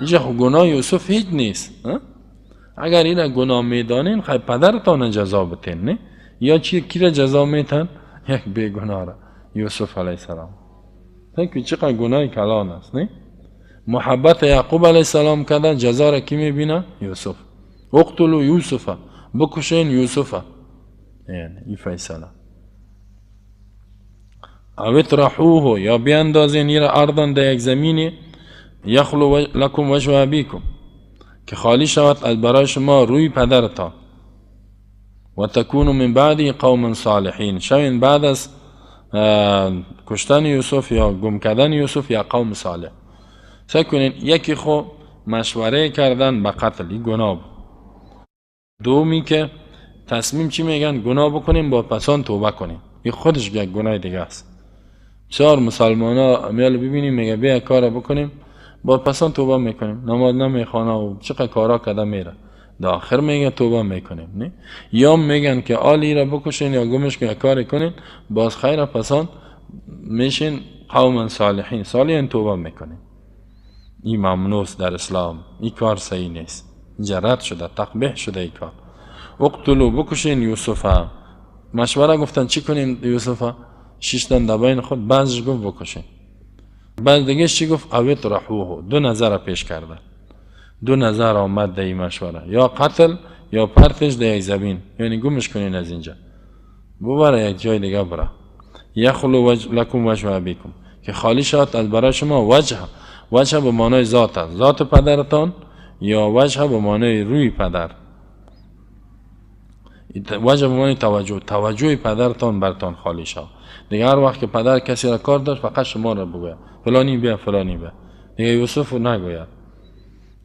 اینجا خب گناه یوسف هیچ نیست. اگر این گناه میدانین خب پدرتان جزا بتین، نه؟ یا چی کی را جزا میتن؟ یک بیگناه را، یوسف علیه السلام. که چقدر گناه کلان است، نه؟ محبت یعقوب علیه السلام کردن، جزا را کی میبینه؟ یوسف. اقتلوا یوسف، بکشین یوسف. یعنی این فیصله. او اطرحوه، یا بیاندازین ایره ارضا در یک زمینی، یخلو لکم وجه ابیکم، که خالی شود از برای شما روی پدرتان، و تکونوا من بعد قوم صالحین، شوین بعد از کشتن یوسف یا گم کردن یوسف یا قوم صالح. سعی کنین یکی خو مشوره کردن به قتل، این گناه بود. دومی که تصمیم چی میگن؟ گناه بکنیم با پسان توبه کنیم، این خودش یک گناه دیگه است. بسیار مسلمان ها میال ببینیم میگه بیا کار بکنیم با پسان توبه میکنیم، نماز نمیخوانه و چقدر کارا کرده میره، در آخر میگه توبه میکنیم. نه؟ یا میگن که آلی را بکشین یا گمش که کاری کنین، باز خیر پسان میشین قوم صالحین، صالحین توبه میکنیم. این ممنوع در اسلام، این کار صحیح نیست، جرد شده، تقبیح شده این کار. اقتلوا، بکشین یوسف. مشوره گفتن چی کنیم یوسف؟ شیشتن در بین خود، بعضش گفت بکشین، بعض دیگه چی گفت؟ او اطرحوه. دو نظر پیش کردن، دو نظر آمد در این مشوره، یا قتل یا پرتش در یک زمین، یعنی گمش کنین از اینجا. ببره یک جای دیگه بره. یخلو لکم وجه ابیکم، که خالی شد از برای شما وجه. وجه به معنای ذات است، ذات پدرتان، یا وجه به معنای روی پدر. وجه به معنای توجه، توجه پدرتان برتان خالی شد. دیگه هر وقت که پدر کسی را کار داشت فقط شما را بگوید فلانی بیا فلانی بیا، دیگه یوسف نگوید.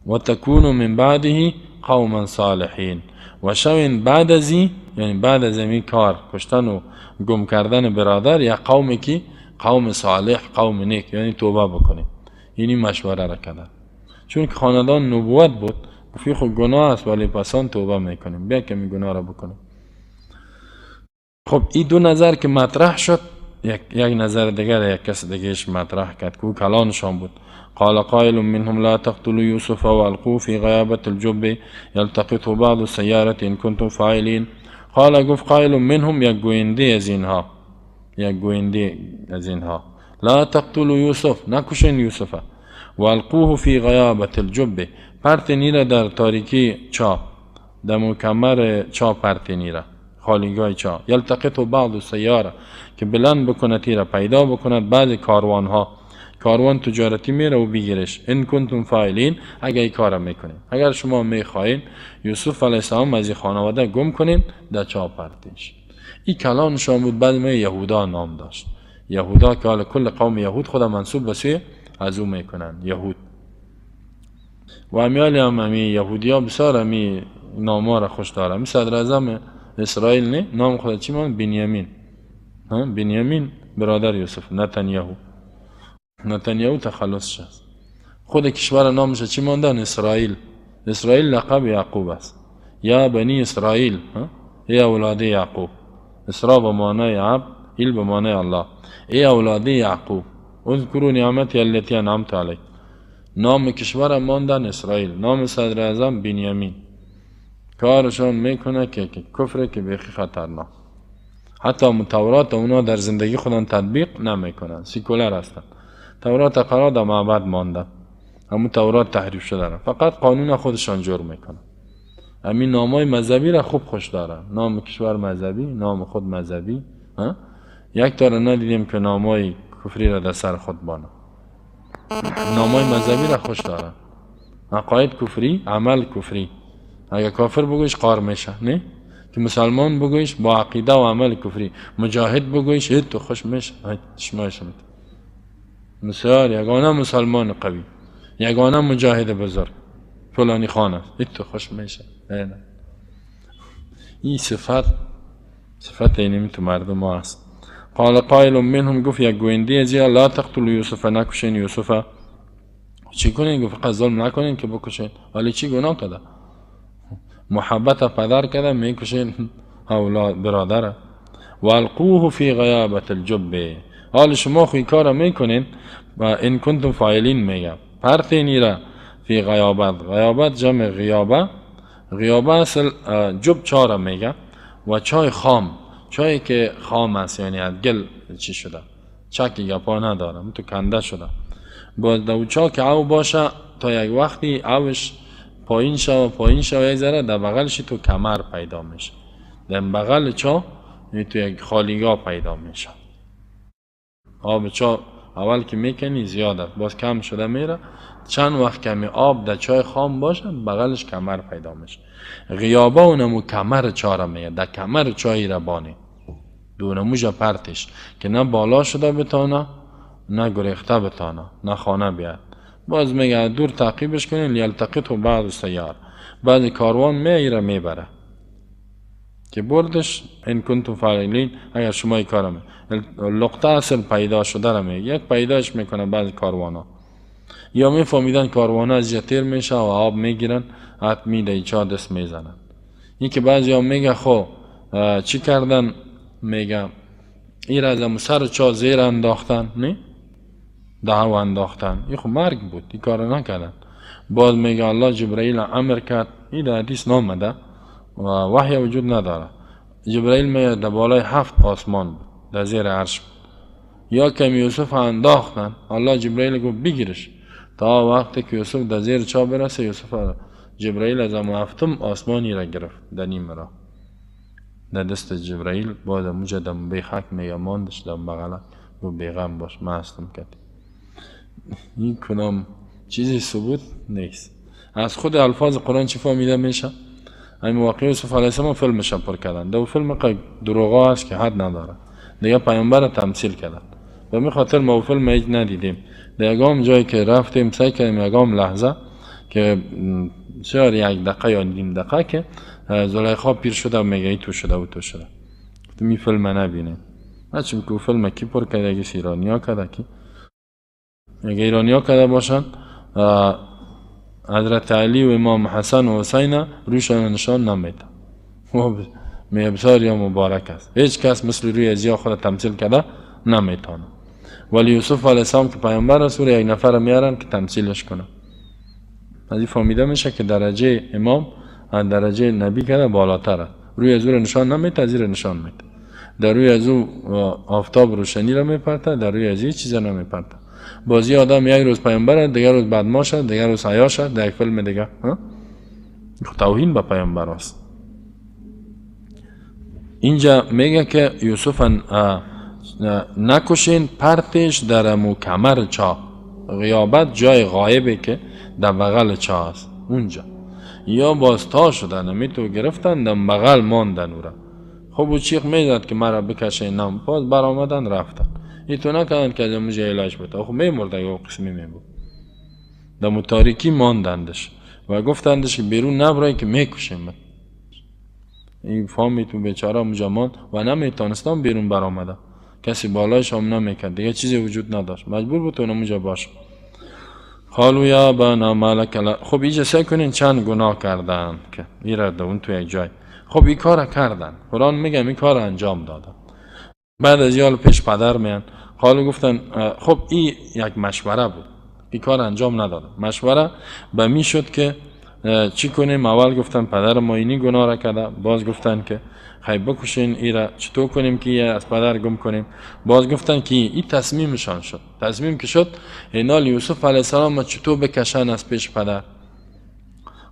و تکونوا من بعده قوما صالحین، و شوین بعد از این، یعنی بعد از این کار کشتن و گم کردن برادر، یا قومی که قوم صالح، قوم نیک، یعنی توبه بکنیم. اینی مشوره را کردن، چون که خاندان نبوت بود، گفت خب گناه است ولی پسان توبه میکنیم، بیا که می گناه را بکنیم. خب این دو نظر که مطرح شد، یک نظر دیگر یک کس دیگهش مطرح کرد که او کلانشان بود. قال قائل منهم لا تقتلوا يوسف والقوه في غيابة الجب يلتقطه بعض السيارة إن كنتم فاعلين. قال گفت قائل منهم، یک گوینده از اینها، یک گوینده از اینها، لا تقتلوا یوسف، نکشین یوسف، والقوه فی غیابة الجب، پرتینی را در تاریکی چا، در مکمر چا پرتینی را، خالیگاه چا، یلتقطه بعض السیاره، که بلند بکند تیره، پیدا بکند بعض کاروان ها، کاروان تجارتی میره و بگیرش. ان کنتم فاعلین، اگر این کارا میکنین، اگر شما میخواین یوسف علیه السلام از این خانواده گم کنین، در چا پرتیش. این کلانشان بود. بعد ما یهودا نام داشت، یهودا که حال کل قوم یهود خدا منسوب به سوی از او میکنن، یهود. و امیال هم امی یهودی ها بسیار امی نام را خوش دارن. می صدر اعظم اسرائیل نه، نام خدا چی مان؟ بنیامین. بنیامین برادر یوسف، نتانیاهو. نتانیاهو تخلصش است. خود کشور نامش چی ماندن؟ اسرائیل. اسرائیل لقب یعقوب است، یا بنی اسرائیل، ای اولاد یعقوب. اسراء به معنای عبد، ایل به معنای الله. ای اولاد یعقوب اذکروا نعمتی التي انعمت علیک. نام کشور ماندن اسرائیل، نام صدر اعظم بنیامین. کارشان میکنه که کفر که بیخی خطرناک. حتی تورات اونا در زندگی خودان تطبیق نمیکنن، سیکولر هستن. تورات قرار در معبد ماندن، همون تورات تحریف شده، فقط قانون خودشان جور میکنن. همین نامای مذهبی را خوب خوش دارن، نام کشور مذهبی، نام خود مذهبی. یک تا را ندیدیم که نامای کفری را در سر خود بانه. نامای مذهبی را خوش دارن، عقاید کفری، عمل کفری. اگر کافر بگویش قار میشه، نه؟ که مسلمان بگویش با عقیده و عمل کفری، مجاهد بگویش هیچ تو خوش میشه، هیچ بسیار یگانه مسلمان قوی، یگانه مجاهد بزرگ فلانی خان است، هیچ تو خوش میشه. این صفت، صفت اینمی تو مردم ما است. قال قائل منهم، گفت یک گوینده از لا تقتلوا یوسف، نکشین یوسف. چی کنین؟ گفت فقط ظلم نکنین که بکشین. ولی چی گناه کرده؟ محبت پدر کرده میکشین اولاد برادره. والقوه فی غیابة الجب، حال شما خوی کار میکنین و ان کنتم فاعلین میگم پرتینی را فی غیابت. غیابت جمع غیابه، غیابه اصل جب چاره میگه و چای خام، چایی که خام است یعنی از گل چی شده، چکی گپا نداره، تو کنده شده. باز دو چا که او باشه تا یک وقتی اوش پایین شه و پایین شه و یک ذره در بغلش تو کمر پیدا میشه، در بغل چا تو یک خالیگاه پیدا میشه. آب چا اول که میکنی زیاد است، باز کم شده میره، چند وقت کمی آب در چای خام باشه بغلش کمر پیدا میشه. غیابه اونمو کمر چا را میگه، در کمر چای را بانه دونموژ پرتش که نه بالا شده بتانه نه گریخته بتانه نه خانه بیاد. باز میگه دور تعقیبش کنین، لیلتقطه بعض السیار، بعض کاروان میره میبره که بردش. ان کنتم فاعلین، اگر شما این کارو لقطه اصل پیدا شده را میگه، یک پیداش میکنه بعض کاروان ها، یا میفهمیدن کاروان ها از تیر میشه و آب میگیرن، حت میده چا دست میزنن. این که بعضی ها میگه خب چی کردن، میگه این از سر چا زیر انداختن، نه دهو انداختن، این خب مرگ بود، این کار نکردن. باز میگه الله جبرئیل امر کرد، این در حدیث نامده و وحی وجود نداره. جبرئیل میگه در بالای 7 آسمان بود، در زیر عرش بود، یا کم یوسف انداختن، الله جبرئیل گفت بگیرش تا وقتی که یوسف در زیر چا برسه. یوسف جبرئیل از هم 7 آسمانی را گرفت در نیم راه، در دست جبرائیل باز موجه دم بیخک میگه ماندش دم بغله گو بیغم باش من هستم کتی. این کدام چیزی ثبوت نیست. از خود الفاظ قرآن چی فهمیده میشه؟ همین واقعه یوسف علیه السلام فیلمش پر کردن. دو فیلم که دروغ است که حد نداره. دیگه پیامبر تمثیل کردن. به می خاطر ما فیلم هیچ ندیدیم. در یگام جایی که رفتیم سعی کردیم یگام لحظه که چهار یک دقیقه یا نیم دقیقه که زلیخا پیر شده و میگه ای تو شده و تو شده. گفتم این فیلم نبینیم. نه چون که فیلم کی پر کرده، اگه ایرانیا کرده کی؟ اگه ایرانیا کرده باشن حضرت علی و امام حسن و حسین رویشان نشان نمیده. می بسیار یا مبارک است. هیچ کس مثل روی ازیا خود تمثیل کرده نمیتونه. ولی یوسف علیه السلام که پیامبر است یک نفر میارن که تمثیلش کنه. از این فهمیده میشه که درجه امام از درجه نبی کرده بالاتر است. روی از او نشان نمیده، از این نشان میده. در روی از او آفتاب روشنی را میپرته، در روی از این چیزا نمیپرته. بازی آدم یک روز پیامبر، دیگر روز بدماش، دیگر روز عیاش، در یک فیلم دیگه. توهین به پیامبر است. اینجا میگه که یوسف نکشین، پرتش در مو کمر چا. غیابت جای غایبه که در بغل چا است اونجا. یا باز تا شدن می تو گرفتن در بغل ماندن او را. خب او چیخ میزد که مرا بکشه، نم باز برآمدن رفتن. ای تو نکردن که از موجه علاج بده. خب میمرد اگه قسمی میبود. در متاریکی ماندندش و گفتندش که بیرون نبرای که میکشیم. این فهمید تو بیچاره موجه ماند و نمیتونستم بیرون برآمده. کسی بالایش هم نمیکرد، دیگه چیزی وجود نداشت، مجبور بود تو موجه باشه. قالوا یا ابانا ما لک لا. خب اینجا سعی کنین چند گناه کردن که ایراد اون تو یک جای. خب این کار کردن، قرآن میگه این کار انجام دادن. بعد از یال پیش پدر میان، قالو گفتن خب این یک مشوره بود، این کار انجام ندادن. مشوره به می شد که چی کنیم. اول گفتن پدر ما اینی گناه را کرده، باز گفتن که خیلی بکشین ایرا، چطور کنیم که از پدر گم کنیم. باز گفتن که این تصمیمشان شد. تصمیم که شد اینال یوسف علیه السلام چطور بکشن از پیش پدر.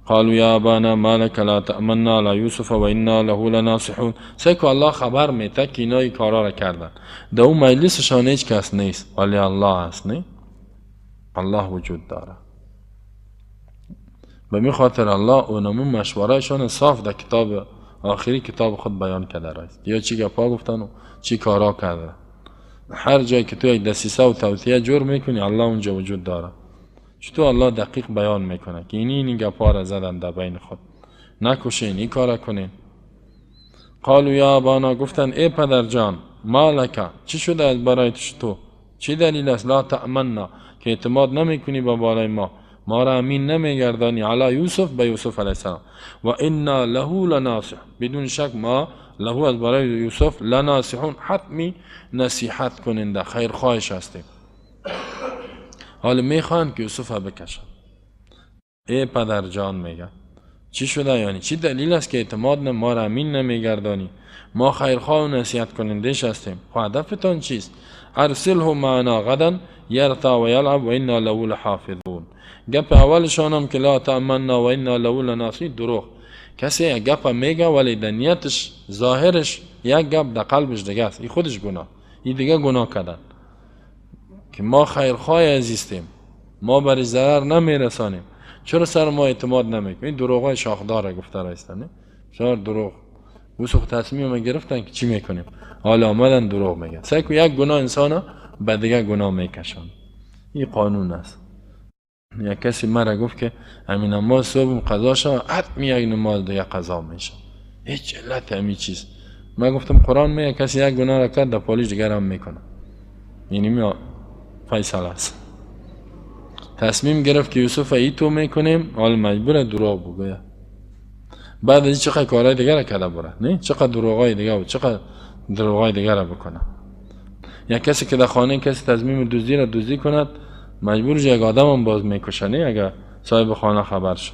قالوا یا ابانا ما لك لا تأمنا على یوسف و انا له لناصحون. سیکو الله خبر میده که اینا این کارا را کردن. در اون مجلسشان هیچ کس نیست ولی الله هست. نه الله وجود داره. به می خاطر الله اونمون مشورهشان صاف در کتاب آخری کتاب خود بیان کرده است. یا چی گپا گفتن و چی کارا کرده. هر جایی که تو یک دسیسه و توطئه جور میکنی الله اونجا وجود داره. چطور الله دقیق بیان میکنه که اینی این گپا را زدن در بین خود، نکشین این کارا کنین. قالوا یا ابانا، گفتن ای پدر جان، ما لک، چی شده از برای تو، چی دلیل است لا تأمنا که اعتماد نمیکنی به بالای ما، ما را امین نمیگردانی علی یوسف، به یوسف علیه السلام، و انا له لناصح، بدون شک ما له از برای یوسف لناصحون، حتمی نصیحت کننده خیرخواهش هستیم. حالا میخوان که یوسف بکشن. ای پدر جان میگه چی شده، یعنی چی دلیل است که اعتماد ما را امین نمیگردانی، ما خیرخواه و نصیحت کنندهش هستیم. خب هدفتان چیست؟ ارسله معنا غدا یرتع و یلعب و انا له لحافظون. گپ اولشان هم که لا تأمنا و انا له لناصحون دروغ. کسی یک گپ میگه ولی در نیتش ظاهرش یک گپ، در قلبش دیگه است. این خودش گناه، این دیگه گناه کردن که ما خیرخواه عزیزیم، ما برای ضرر نمیرسانیم، چرا سر ما اعتماد نمیکنیم؟ این دروغ شاخدار گفته رایستن، بسیار دروغ. وسخ تصمیم گرفتن که چی میکنیم، حالا آمدن دروغ میگن. سعی کن یک گناه انسان به دیگه گناه میکشن، این قانون است. یک کسی مرا گفت که همین نماز صبح قضا شد، حتمی یک نماز دیگه قضا میشه، هیچ علت همین چیز. من گفتم قرآن میگه کسی یک گناه را کرد در پالیش دیگر هم میکنه، یعنی می فیصله است. تصمیم گرفت که یوسف ای تو میکنیم، حال مجبور دروغ بگوید. بعد از چقدر کارهای دیگر را کرده بره، نه چقدر دروغای دیگه و چقدر دروغای دیگر را بکنه. یک کسی که در خانه کسی تصمیم دزدی را دزدی کند، مجبور یک آدم هم باز میکشه، نه اگر صاحب خانه خبر شد.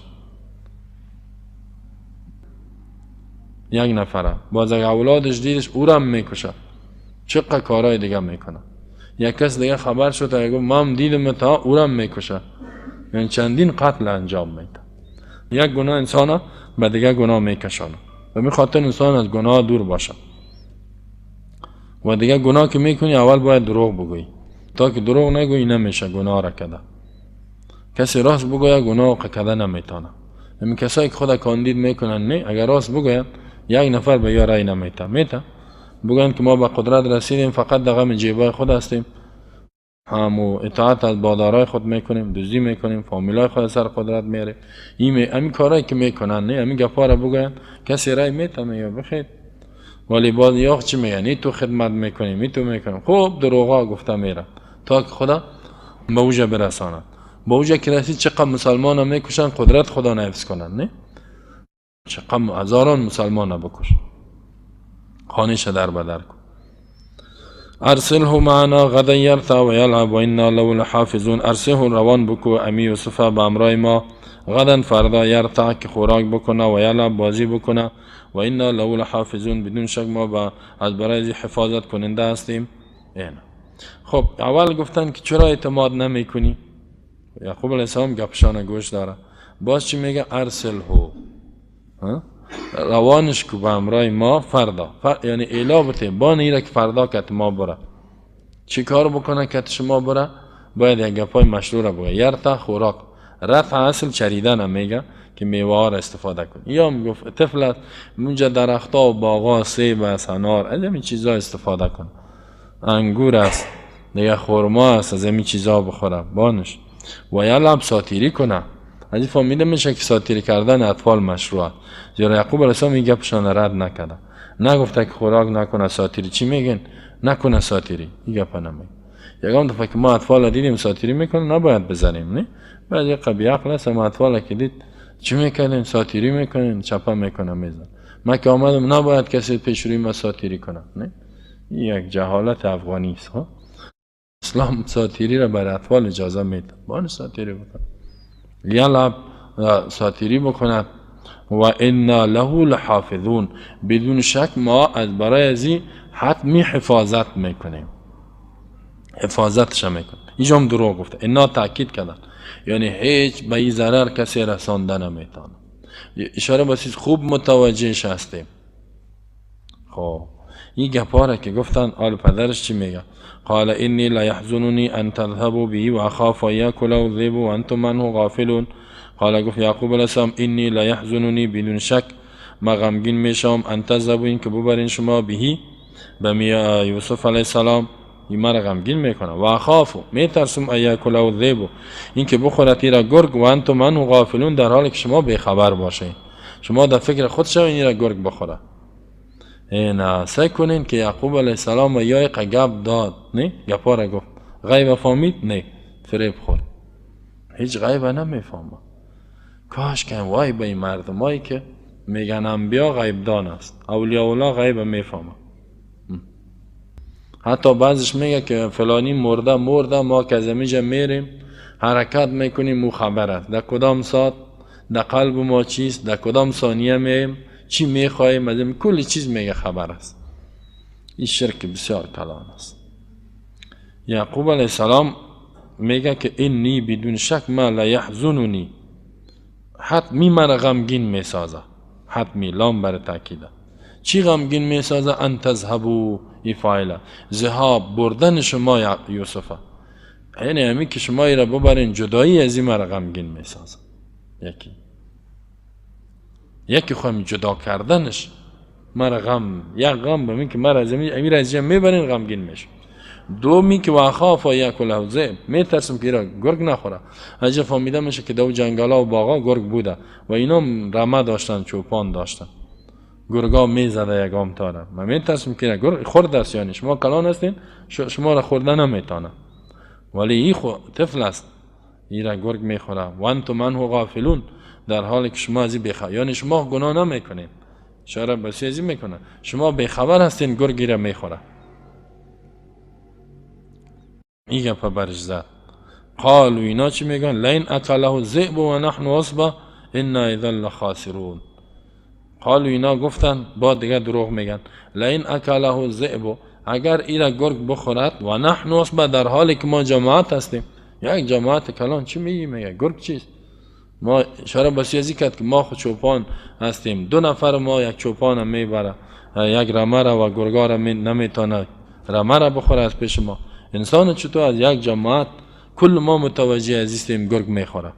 یک نفره باز اگر اولادش دیدش او را هم میکشه، چقدر کارهای دیگه میکنه. یک کس دیگه خبر شد اگه گفت من دیدم تا او را هم میکشه، یعنی چندین قتل انجام میده. یک گناه انسان به دیگه گناه میکشانه. و می خاطر انسان از گناه دور باشه. و دیگه گناه که میکنی اول باید دروغ بگویی، تا که دروغ نگویی نمیشه گناه را کده. کسی راست بگوید گناه کده نمیتونه. همین کسایی که خود کاندید میکنن نه، اگر راست بگوین یک نفر به یا رای نمیته، میته بگوین که ما به قدرت رسیدیم فقط در غم جیبای خود هستیم، همو اطاعت از بادارای خود میکنیم، دزدی میکنیم، فامیلای خود سر قدرت میاره. این همین کارهایی که میکنن نه، همین گپا را بگوین کسی رای میته میگه بخیر. ولی باز یاخ چی میگن؟ ای تو خدمت میکنیم، ای تو میکنیم. خوب دروغا گفته میره تا که خدا به اوجه برساند. به اوجه که رسید چقدر مسلمان هم میکشن، قدرت خدا نحفظ کنن نه، چقدر هزاران مسلمان هم بکش، خانهش در بدر کن. ارسله معنا غدا یرتع و یلعب و انا له لحافظون. ارسله روان بکو امی یوسف به امرای ما، غدا فردا، یرتع که خوراک بکنه، و یلعب بازی بکنه، و انا له لحافظون بدون شک ما با از برای حفاظت کننده هستیم. اینا خب اول گفتن که چرا اعتماد نمیکنی؟ یعقوب علیه السلام گپشانه گوش داره. باز چی میگه؟ ارسله، روانش کو به همراه ما فردا، یعنی اعلا بته بان ایره که فردا کت ما بره. چی کار بکنه کت شما بره؟ باید یک گپای مشروع را بگه. یرتع خوراک، رفع اصل چریدن هم میگه که میوه ها را استفاده کن. یا هم گفت طفل است اونجا درختها و باغا، سیب است، انار، از همین چیزا استفاده کن، انگور است دیگه، خرما است، از همین چیزا بخوره بانش. و یلعب ساتیری کنه. از این فهمیده میشه که ساتیری کردن اطفال مشروع است. زیرا یعقوب علیه السلام این گپشان رد نکرده، نگفته که خوراک نکنه ساتیری. چی میگن؟ نکنه ساتیری، این گپ نمیگه. یکم دفعه که ما اطفال دیدیم ساتیری میکنه نباید بزنیم نه، بعد یک قبیح عقل است. ما اطفال که دید چی میکنین؟ ساتیری میکنین، چپه میکنه میزن. ما که آمدم نباید کسی پیش روی ما ساتیری کنه نه، این یک جهالت افغانی است. اسلام ساتیری را برای اطفال اجازه میده، بان ساتیری بکنه، یلعب ساتیری بکند. و انا له لحافظون بدون شک ما از برای ازی حتمی حفاظت میکنیم، حفاظتش میکنیم. اینجا هم دروغ گفته، انا تاکید کردن، یعنی هیچ به این ضرر کسی رسانده نمیتونه. اشاره بسیز خوب متوجهش هستیم. خب این گپا را که گفتن آل پدرش چی میگه؟ قال انی لا یحزننی ان تذهبوا به و اخاف ان یاکله الذئب و انتم عنه غافلون. قال گفت یعقوب علیه السلام انی لا یحزننی بدون شک ما غمگین میشم، ان تذهبوا این که ببرین شما، بهی به یوسف علیه السلام، این مرا غمگین میکنه. و اخاف میترسم ان یاکله الذئب این که بخورد ایرا گرگ، و انتم عنه غافلون در حالی که شما بیخبر باشین، شما در فکر خود شوین ایرا گرگ بخوره. اینا سعی کنین که یعقوب علیه السلام و یا گپ داد نه، گپا را گفت، غیب فهمید نه، فریب خورد، هیچ غیب نمیفهمه. کاش که وای به این مردمایی که میگن انبیا غیب دان است، اولیاء الله غیب میفهمه. حتی بعضش میگه که فلانی مرده مرده، ما که از اینجا میریم حرکت میکنیم او خبر است، در کدام ساعت در قلب ما چیست، در کدام ثانیه میم چی میخواهیم، از این کل چیز میگه خبر است. این شرک بسیار کلان است. یعقوب علیه السلام میگه که اینی بدون شک ما لا یحزننی، حتمی من غمگین میسازه، حتمی لام بر تاکیده. چی غمگین میسازه؟ ان تذهبوا، ای فاعله ذهاب بردن شما یوسف، یعنی همین که شما را ببرین جدایی از این مرا غمگین میسازه. یکی خواهم جدا کردنش مرا غم، یک غم به من که مرا از امیر از اینجا میبرین غمگین میشم. دومی که واخاف یاکله الذئب، میترسم که ایرا گرگ نخوره. اینجا فهمیده میشه که دو جنگلا و باغا گرگ بوده و اینا رمه داشتن، چوپان داشتن، گرگا میزده یگام تاره. من میترسم که ایرا گرگ خورده است، یعنی شما کلان هستین شما را خورده نمیتونه، ولی این طفل است ایرا گرگ میخوره. و انتم عنه غافلون، در حالی که شما از این بیخبر، یعنی شما گناه نمیکنین، اشاره به چیزی میکنه، شما بیخبر هستین گرگ ایرا میخوره. این گپا برش زد. قالو اینا چی میگن؟ لئن اکله الذئب و نحن عصبه انا اذا لخاسرون. قالو اینا گفتن، با دیگه دروغ میگن، لئن اکله الذئب، اگر ایرا گرگ بخورد، و نحن عصبه، در حالی که ما جماعت هستیم، یک جماعت کلان، چی میگی؟ میگه گرگ چیست؟ ما اشاره بسیاری کرد که ما خود چوپان هستیم، دو نفر ما یک چوپان هم میبره، یک رمه را و گرگا را نمیتونه رمه را بخوره از پیش ما. انسان چطور از یک جماعت کل ما متوجه ازیستیم گرگ میخوره؟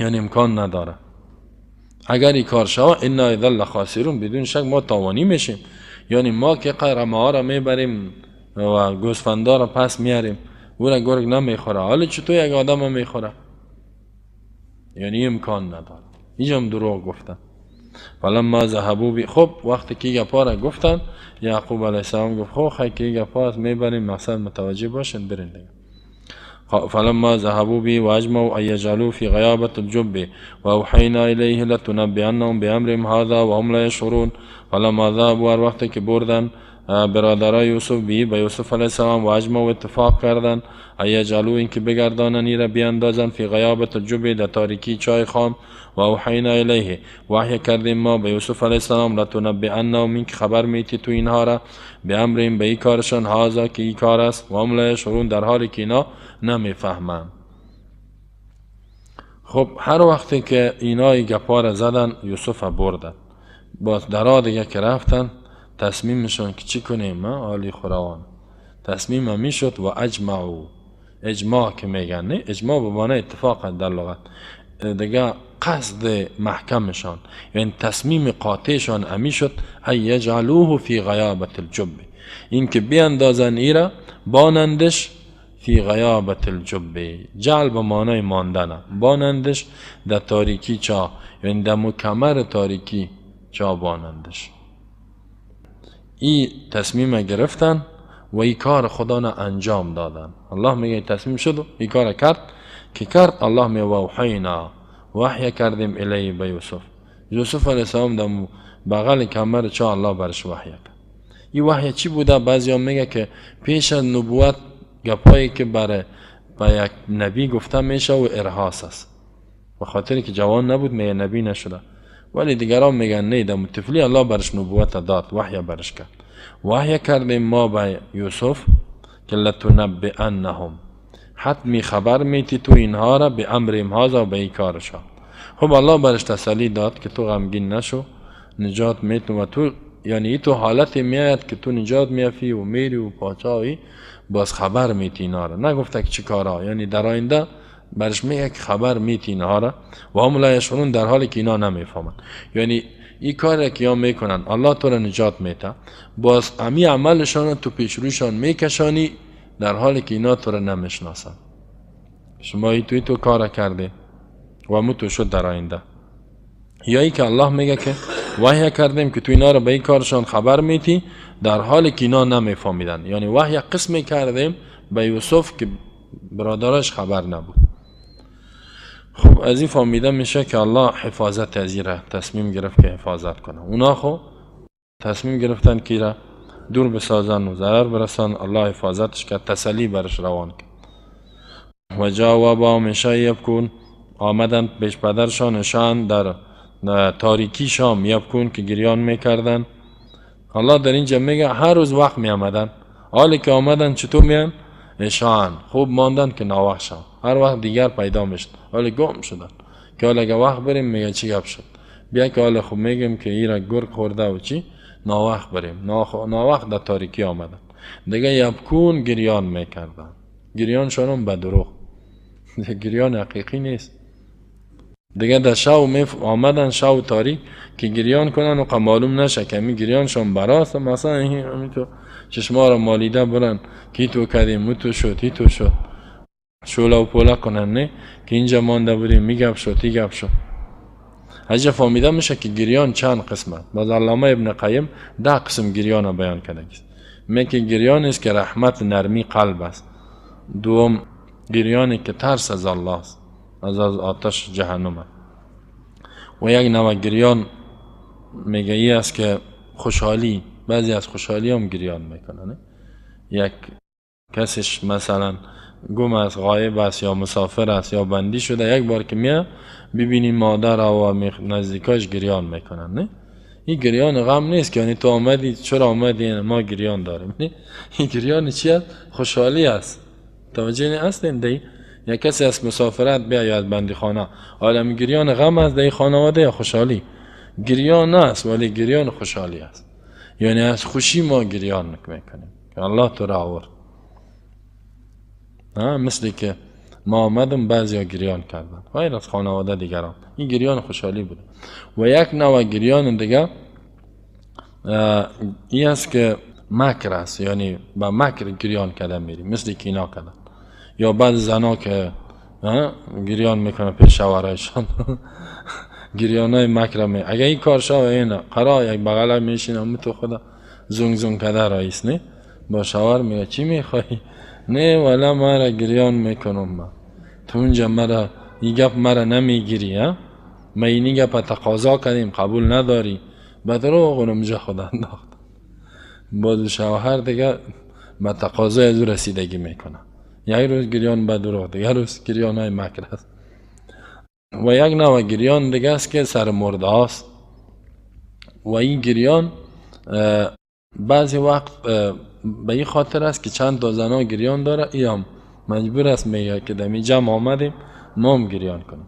یعنی امکان نداره. اگر این کار شود انا اذا لخاسرون، بدون شک ما تاوانی میشیم. یعنی ما که رمه ها را میبریم و گوسفندا را پس میاریم، او را گرگ نمیخوره، حالا چطور یک آدم هم میخوره؟ یعنی امکان نداره. اینجا هم دروغ گفتن. فلما ذهبوا بی، خب وقتی که گپا را گفتن، یعقوب علیه السلام گفت خب خیلی که گپا است میبریم، مقصد متوجه باشین برین دیگه. فلما ذهبوا به واجمعوا ان يجعلوا في غيابة الجب واوحينا اليه لتنبئنهم بامرهم هذا وهم لا يشعرون. فلما ذهبوا، هر وقتی که بردن برادرای یوسف به یوسف علیه السلام، واجمعوا اتفاق کردن، ان يجعلوا این که بگردانن ای را بیاندازن، فی غیابت الجب در تاریکی چای خام، و اوحینا الیه وحی کردیم ما به یوسف علیه السلام، لتنبئنهم این که خبر میتی تو اینها را، بامرهم به این کارشان، هذا که این کار است، و هم لا یشعرون در حالی که اینا نمیفهمند. خب هر وقتی که اینا این گپا را زدن، یوسف بردن باز درا دیگه که رفتن، تصمیمشان که چی کنیم؟ عالی خروان تصمیم هم میشد و اجمعو، اجماع که میگن، نه اجماع به معنی اتفاق در لغت دیگه، قصد محکمشان یعنی تصمیم قاطعشان امی شد، ای یجعلوه فی غیابت الجب، این که بیاندازن ایرا بانندش فی غیابت الجب، جعل به معنای ماندن، بانندش در تاریکی چا، یعنی در مکمر تاریکی چا بانندش. این تصمیم گرفتن و این کار خدا را انجام دادن. الله میگه تصمیم شد و این کار کرد که کرد. الله می وحینا وحی کردیم الیه به یوسف. یوسف علیه السلام در بغل کمر چا الله برش وحی کرد. این وحی چی بوده؟ بعضی هم میگه که پیش از نبوت گپایی که برای به یک نبی گفته میشه و ارهاص است، به خاطر که جوان نبود میگه نبی نشده، ولی دیگران میگن نه، در طفلی الله برش نبوت داد، وحی برش کرد. وحی کردیم ما به یوسف که لتنبئنهم، حتمی خبر میتی تو اینها را، به امرهم هذا به این کارشان. خب الله برش تسلی داد که تو غمگین نشو، نجات میتو و تو، یعنی تو حالت میاد که تو نجات میافی و میری و پاچایی، باز خبر میتی اینها را. نگفته که چی کارا، یعنی در آینده برش میگه که خبر میتی اینها را، و هم لا یشعرون در حالی که اینا نمیفهمند. یعنی این کار که یا میکنن الله تو را نجات میده، باز امی عملشان تو پیشروشان میکشانی در حالی که اینا تو را نمیشناسن. شما ای توی تو کار کرده و مو تو شد در آینده. یا ای که الله میگه که وحی کردیم که تو اینا را به این کارشان خبر میتی در حالی که اینا نمیفهمیدن. یعنی وحی قسمی کردیم به یوسف که برادرش خبر نبود. خب از این فهمیده میشه که الله حفاظت از این را تصمیم گرفت که حفاظت کنه. اونا خب تصمیم گرفتن که را دور بسازن و ضرر برسن، الله حفاظتش کرد، تسلی برش روان کرد. و جاءوا عشاء یبکون، آمدن پیش پدرشان عشاء در تاریکی شام، یبکون که گریان میکردن. الله در اینجا میگه هر روز وقت می آمدن، حالی که آمدن چطور میان؟ عشاء خوب ماندن که ناوقت شد، هر وقت دیگر پیدا میشد، حالی گم شدن که حالا اگه وقت بریم میگه چی گپ شد، بیا که حالا خوب میگیم که ایرا گرگ خورده و چی، ناوقت بریم، ناوقت در تاریکی آمدن دیگه. یبکون گریان میکردن، گریانشان به دروغ، گریان حقیقی نیست دیگه. در شو آمدن شو تاریک که گریان کنن و معلوم نشه که می گریانشان براست، مثلا همین تو چشما را مالیده برن که تو کردیم مو تو شد هی تو شد، شوله و پوله کنن، نه که اینجا مانده بودیم میگپ شد هی گپ شد. اینجا فهمیده میشه که گریان چند قسمت. باز علامه ابن قیم 10 قسم گریان را بیان کرده. میگه گریان است که رحمت نرمی قلب است. دوم گریانی که ترس از الله است، از آتش جهنم است. و یک نوع گریان میگه ای است که خوشحالی، بعضی از خوشحالی هم گریان میکنن. یک کسش مثلا گم است، غایب است، یا مسافر است، یا بندی شده، یک بار که میاد ببینی مادر و نزدیکاش گریان میکنن. نه این گریان غم نیست که یعنی تو آمدی چرا آمدی ما گریان داریم، نه این گریان چی است؟ خوشحالی است. توجه هستین دی؟ یک کسی از مسافرت بیا یا از بندیخانه، عالم گریان غم است در خانواده یا خوشحالی؟ گریان است ولی گریان خوشحالی است. یعنی از خوشی ما گریان میکنیم که الله تو را آورد. مثلی که ما آمدم بعضی گریان کردن غیر از خانواده دیگران، این گریان خوشحالی بوده. و یک نوع گریان دیگه این است که مکر است، یعنی با مکر گریان کردن میری، مثل که اینا کردن. یا بعض زنا که گریان میکنه پیش شوهرشان گریان های مکر می، اگه این کار شوه اینه قرار یک بغل میشینم تو خدا زنگ زنگ کده رئیس نه با شوهر میگه چی میخوای؟ نه والا مرا گریان میکنم، من تو اونجا مرا این گپ مرا نمیگیری، ها ما این گپ تقاضا کردیم قبول نداری، به دروغ اونجا خدا انداخت. باز شوهر دیگه به تقاضای از او رسیدگی میکنه. یک روز گریان به دروغ، دیگه روز گریان های مکر است. و یک نوع گریان دیگه است که سر مرده است. و این گریان بعضی وقت به این خاطر است که چند تا زنها گریان داره، ای هم مجبور است میگه که دمی جمع آمدیم ما هم گریان کنیم.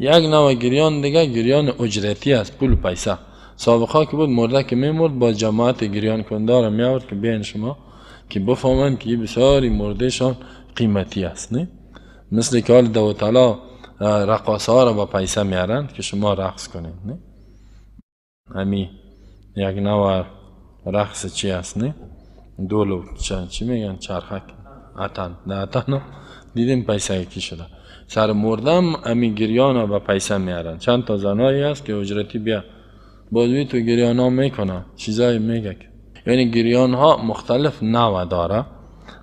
یک نوع گریان دیگه گریان اجرتی است، پول پیسه. سابقا که بود مرده که میمرد با جماعت گریان کننده را میآورد که بیاین شما که بفهمند که بسیاری مردهشان قیمتی است، نه؟ مثل که حال دوتالا رقاصه ها را با پیسه میارند که شما رقص کنید، نه؟ همی یک نوع رقص چی است، نه؟ دولو چی میگن؟ چرخک اتن، نه اتن دیدیم پیسه یکی شده. سر مردم همی گریان را با پیسه میارند. چند تا زنایی است که اجرتی بیا بازوی تو گریان ها میکنه، چیزایی میگه. یعنی گریان ها مختلف نوع داره.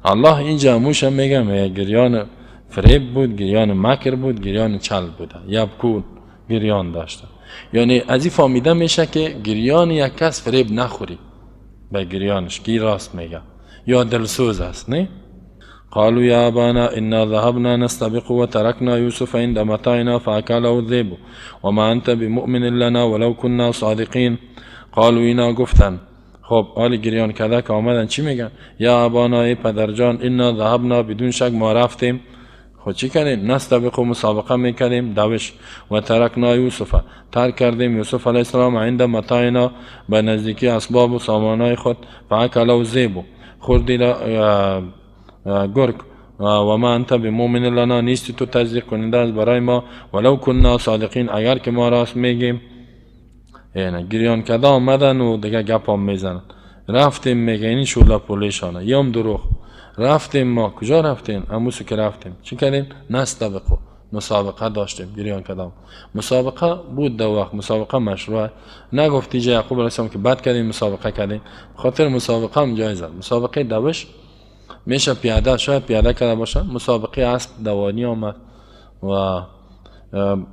الله اینجا موشه میگه، میگه گریان فریب بود، گریان مکر بود، گریان چل بوده، یبکون گریان داشته. یعنی از این فهمیده میشه که گریان یک کس فریب نخوری به گریانش، کی راست میگه یا دلسوز است، نه؟ قالوا يا أبانا إنا ذهبنا نستبق وتركنا يوسف عند متاعنا فأكله الذئب وما أنت بمؤمن لنا ولو كنا صادقين. قالوا اینا گفتن. خب حال گریان کرده که آمدن چی میگن؟ یا ابانا ای پدرجان، انا ذهبنا بدون شک ما رفتیم. خب چی کردیم؟ نستبق مسابقه میکردیم، دوش. و ترکنا یوسف، ترک کردیم یوسف علیه السلام عند متاعنا به نزدیکی اسباب و سامانای خود. فاکله الذئب، خوردی گرگ. و ما انت بمؤمن لنا، نیستی تو تصدیق کننده از برای ما. ولو كنا صادقین، اگر که ما راست میگیم. یعنی گریان کده آمدن و دیگه گپ هم میزنن. رفتیم میگه این شوله پولیشانه یام دروغ. رفتیم ما کجا رفتیم؟ اموسو که رفتیم چی کردیم؟ نستبقو، مسابقه داشتیم. گریان کدام مسابقه بود دو وقت، مسابقه مشروع. نگفت اینجا یعقوب علیه السلام که بد کردیم مسابقه کردیم، خاطر مسابقه هم جایز است. مسابقه دوش میشه پیاده، شاید پیاده کرده باشن. مسابقه اسب دوانی آمد و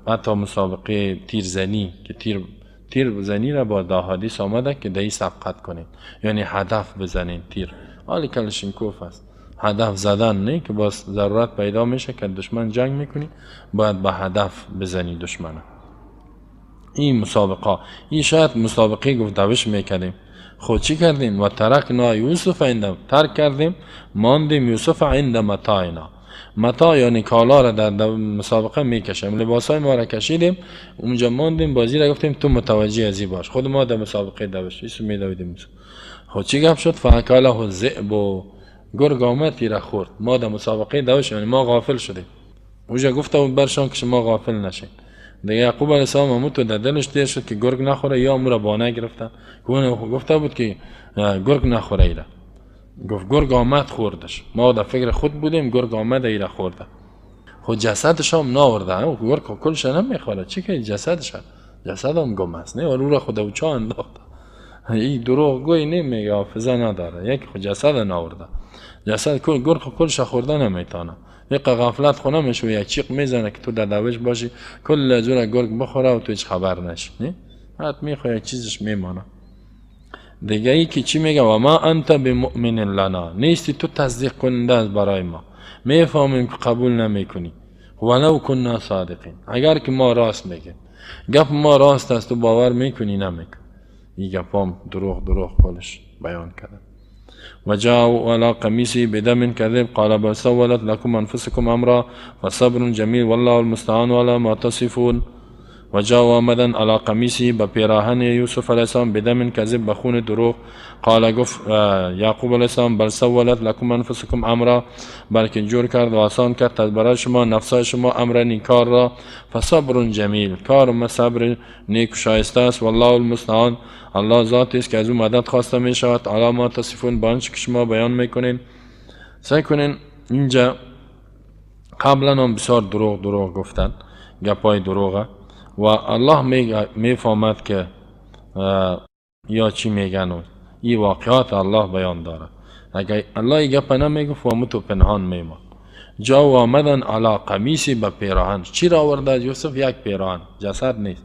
حتی مسابقه تیرزنی که تیر زنی را با ده حدیث آمده که دهی سبقت کنین، یعنی هدف بزنین تیر. حالی کلشینکوف است، هدف زدن نه که باز ضرورت پیدا میشه که دشمن جنگ میکنی باید به هدف بزنی دشمنه. این مسابقه، این شاید مسابقه گفت دوش میکردیم. خود چی کردیم؟ و ترکنا یوسف عند، ترک کردیم ماندیم یوسف عند متاعنا. متاع یعنی کالا را در مسابقه میکشیم، لباسای ما را کشیدیم اونجا ماندیم، بازی را گفتیم تو متوجه ازی باش، خود ما در مسابقه دوش ایسو میدویدیم. خود چی گپ شد؟ فاکله الذئب، گرگ آمد تیره خورد. ما در مسابقه دوش یعنی ما غافل شدیم. اونجا گفته بود برشان که شما غافل نشین. دیگه یعقوب علیه السلام همون تو در دلش تیر شد که گرگ نخوره، یا امو را بانه گرفتن. گفته بود که گرگ نخوره ایره. گفت گرگ آمد خوردش. ما در فکر خود بودیم گرگ آمد ایره خورده. خود جسدش هم ناورده، گرگ کلش نمیخوره، چی که جسدش، جسد هم گم است، نه او را خود او چا انداخته. این دروغ گوی نمیگه، حافظه نداره. یک خود جسد ناورده، جسد کل گرگ کلش خورده نمیتونه. یک غفلت خونه میشه و یک چیق میزنه که تو در دوش باشی کل زور گرگ بخوره و تو هیچ خبر نشی، نه حتی میخواد یک چیزش میمانه. دیگه ای که چی میگه؟ و ما انت بمؤمن لنا، نیستی تو تصدیق کننده از برای ما، میفهمیم که قبول نمیکنی. ولو كنا صادقین، اگر که ما راست میگیم، گپ ما راست است تو باور میکنی نمیکنی. این گپام دروغ دروغ کلش بیان کرده. و جاءوا علی قمیصی بدم کذب قال بل سولت لكم انفسكم امرا فصبر جمیل والله المستعان علی ما تصفون. و جاءوا آمدن علی قمیصی به پیراهن یوسف علیه السلام بدم کذب به خون دروغ. قال گفت یعقوب علیه السلام بل سولت لكم انفسكم امرا، بلکه جور کرد و آسان کرد برای شما نفسای شما امرا این کار را. فصبر جمیل، کار ما صبر نیک و شایسته است. والله المستعان، الله ذاتی است که از او مدد خواسته می شود. علی ما تصفون، با آنچه که شما بیان میکنین. سعی کنین اینجا قبلا هم بسیار دروغ گفتن، گپای دروغه و الله میفهمد که یا چی میگن و این واقعات الله بیان داره. اگر الله این گپ نمیگفت و تو پنهان میماند. جا و آمدن علی قمیصی به پیراهن. چی را آورده از یوسف؟ یک پیراهن، جسد نیست.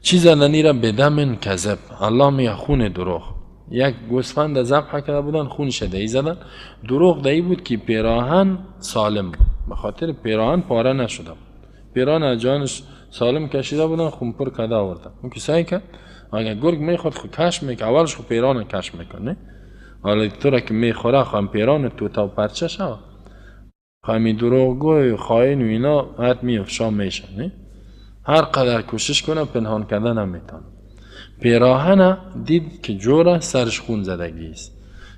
چی زدنی را؟ به دم کذب. الله میگه خون دروغ. یک گوسفند ذبح کرده بودن، خونش دهی زدن. دروغ دهی بود که پیراهن سالم بود، به خاطر پیراهن پاره نشده بود، پیراهن از جانش سالم کشیده بودن، خون پر کرده آوردن. اون که سعی کرد اگر گرگ میخورد خود کش میکنه، اولش خود پیران کش میکنه، حالا تو را که میخوره خواهم پیران تو تا پرچه شود، خواهمی دروغگوی خائن و اینا حت میافشا میشه. نه هر قدر کوشش کنه پنهان کردن نمیتونه. پیراهن دید که جوره سرش خون زدگی است.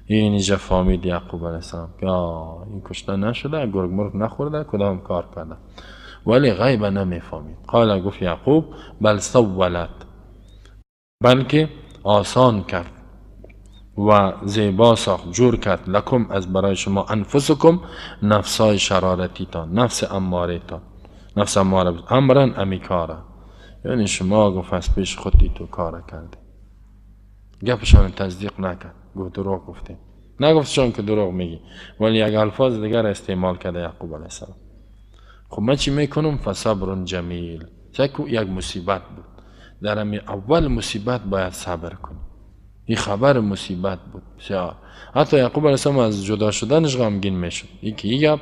این اینجا فهمید یعقوب علیه السلام که این کشته نشده، گرگ مرگ نخورده، کدام کار کرده، ولی غیب نمیفهمید. قال گفت یعقوب بل سولت، بلکه آسان کرد و زیبا ساخت، جور کرد، لکم از برای شما، انفسکم نفسای شرارتیتان، نفس امارهتان، نفس اماره امرن امی کاره، یعنی شما گفت از پیش خودی تو کار کرده. گپشان تصدیق نکرد، گفت دروغ گفتیم، نگفتشان که دروغ میگی، ولی یک الفاظ دیگر استعمال کرده یعقوب علیه السلام. خب من چی میکنم؟ فصبر جمیل. یک مصیبت بود، در همین اول مصیبت باید صبر کنی. این خبر مصیبت بود بسیار. حتی یعقوب علیه السلام از جدا شدنش غمگین میشد، یکی این گپ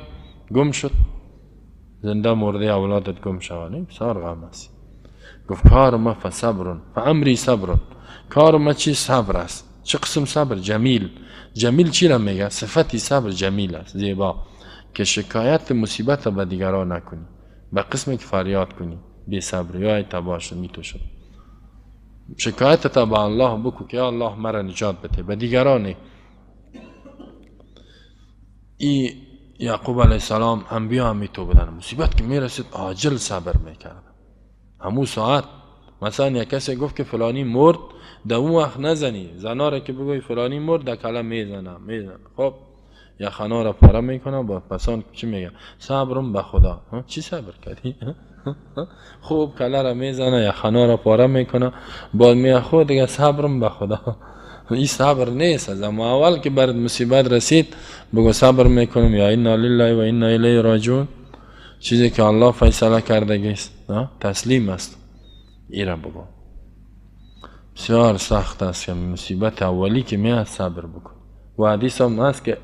گم شد، زنده مرده اولادت گم شوانی، بسیار غم است. گفت کار ما فصبر، فامری صبر، کار ما چی؟ صبر است. چه قسم صبر؟ جمیل. جمیل چی را میگه؟ صفتی صبر جمیل است، زیبا، که شکایت مصیبت به دیگران نکنی، به قسمی که فریاد کنی، بی صبری های تباش می شد. شکایت تا به الله بکو که الله مرا نجات بده، به دیگران. ای یعقوب علیه السلام انبیا هم تو بودن، مصیبت که میرسید عاجل صبر میکرد. همون ساعت مثلا یک کسی گفت که فلانی مرد، در اون وقت نزنی زنا را که بگوی فلانی مرد، در کله میزنه. خب یا خنا را پاره میکنه، با پسان چی میگه؟ صبرم به خدا. چی صبر کردی؟ خوب کله را میزنه یا خنا را پاره میکنه، بعد میگه خود دیگه صبرم به خدا. این صبر نیست. از اما اول که بر مصیبت رسید بگو صبر میکنم، یا انا لله و انا الیه راجعون، چیزی که الله فیصله کرده است، تسلیم است. ایرا بگو. بسیار سخت است که مصیبت اولی که میاد صبر بکن. و حدیث هم هست که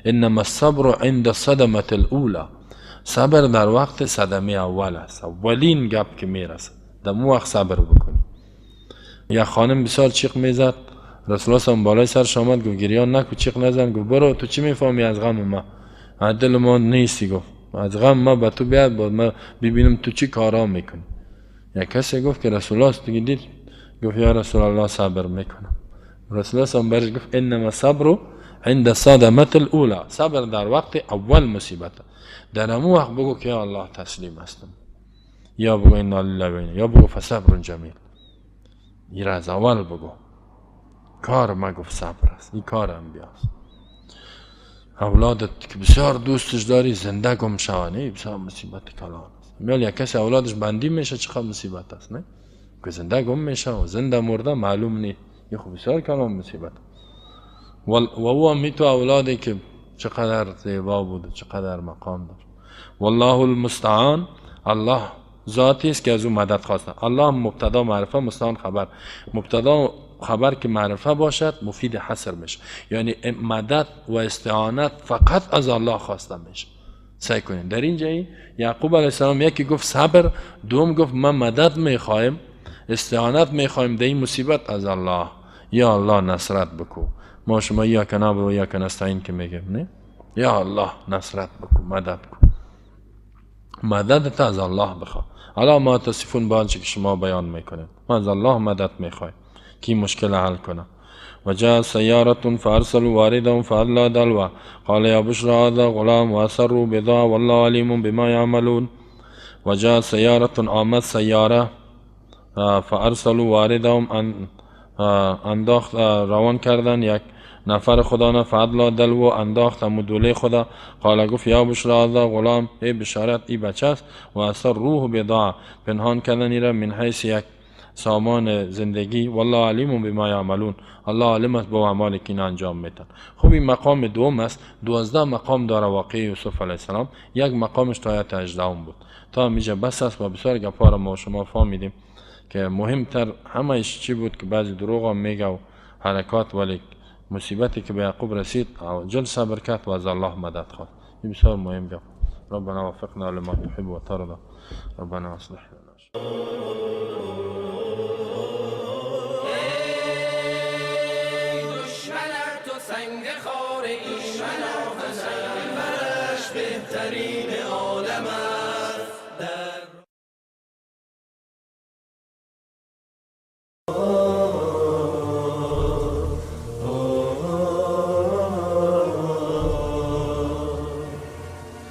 انما الصبر عند صدمة الاولى، صبر در وقت صدمه اول است، اولین گپ که میرسه در مو وقت صبر بکنی. یک خانم بسیار چیق میزد، رسول الله صلی بالای سرش آمد، گفت گریان نکو، چیق نزن. گفت برو تو چی میفهمی از غم ما، از دل ما نیستی. گفت از غم ما به تو بیاد، باید ما ببینم تو چی کارا میکنی. یک کسی گفت که رسول الله دیگه دید، گفت یا رسول الله صبر میکنم. رسول الله صلی برش گفت انما صبر عند صدمة الاولى، صبر در وقت اول مصیبت، در امو وقت بگو که یا الله تسلیم هستم، یا بگو انا لله و انا، یا بگو فصبر جمیل. این از اول بگو کار ما، گفت صبر است، این کار انبیاست. اولادت که بسیار دوستش داری زنده گم شوانه، بسیار مصیبت کلان است. میال یک کسی اولادش بندی میشه، چقدر مصیبت است، نه که زنده گم میشه و زنده مرده معلوم نیست، یه خب بسیار کلان مصیبت. و او هم تو اولادی که چقدر زیبا بود، چقدر مقام داشت. والله المستعان، الله ذاتی است که از او مدد خواسته. الله مبتدا معرفه، مستعان خبر. مبتدا خبر که معرفه باشد مفید حصر میشه، یعنی مدد و استعانت فقط از الله خواسته میشه. سعی کنید در اینجا یعقوب علیه السلام یکی گفت صبر، دوم گفت من مدد میخوایم، استعانت میخوایم در این مصیبت از الله. یا الله نصرت بکو. ما شما ایاک نعبد و ایاک نستعین که میگیم، نه؟ یا الله نصرت بکو، مدد کو، مدد از الله بخواه. علی ما تصفون، با آنچه که شما بیان میکنید، ما از الله مدد میخوایم که این مشکل حل کنه. و جاء سیارة فارسلوا واردهم فادلى دلوه قال یا بشرى هذا غلام واسروا بضاعة والله علیم بما یعملون. و جاء سیارة، آمد سیاره، فارسلوا واردهم، انداخت، روان کردن یک نفر خدا نه، فادلى دلوه، انداخت مدوله خدا. قال، گفت، یا بشرى هذا غلام، ای بشارت، ای بچه است. و اسروه بضاعة، پنهان کردن ایره من حیث یک سامان زندگی. والله علیم بما یعملون، الله عالم است با اعمالی که اینا انجام میدن. خب این مقام دوم است. 12 مقام داره واقعه یوسف علیه السلام. یک مقامش تا آیت 18 بود. تا میشه بس است و بسیار گپا را ما شما فهمیدیم که مهمتر همهش چی بود، که بعضی دروغ هم میگه و حرکات، ولی مصیبتی که به یعقوب رسید جل صبر کرد و از الله مدد خواست. این بسیار مهم گپ. ربنا وفقنا لما تحب وترضى، ربنا اصلح لنا. ای دشمن تو سنگ خار این پیغمبرش بهترین عالم است در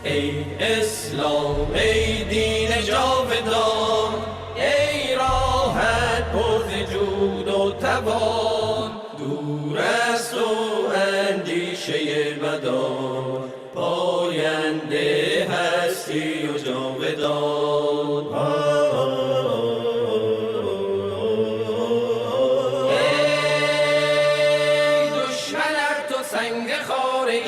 ای اسلام، ای دین جاودان، ای راحت پر ز جود و توان، دور از تو اندیشه بدان، پاینده هستی و جاودان. ای دشمن تو سنگ خار این،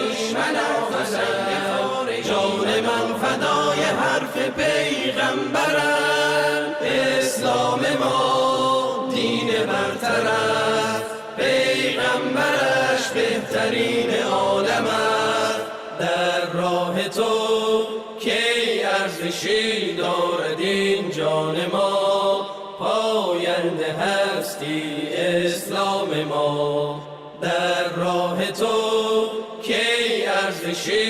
جان من فدای حرف پیغمبرم. اسلام ما دین برتر است، پیغمبرش بهترین عالم است. در راه تو کی ارزشی دارد این جان ما؟ پاینده هستی اسلام ما. در راه تو کی ارزشی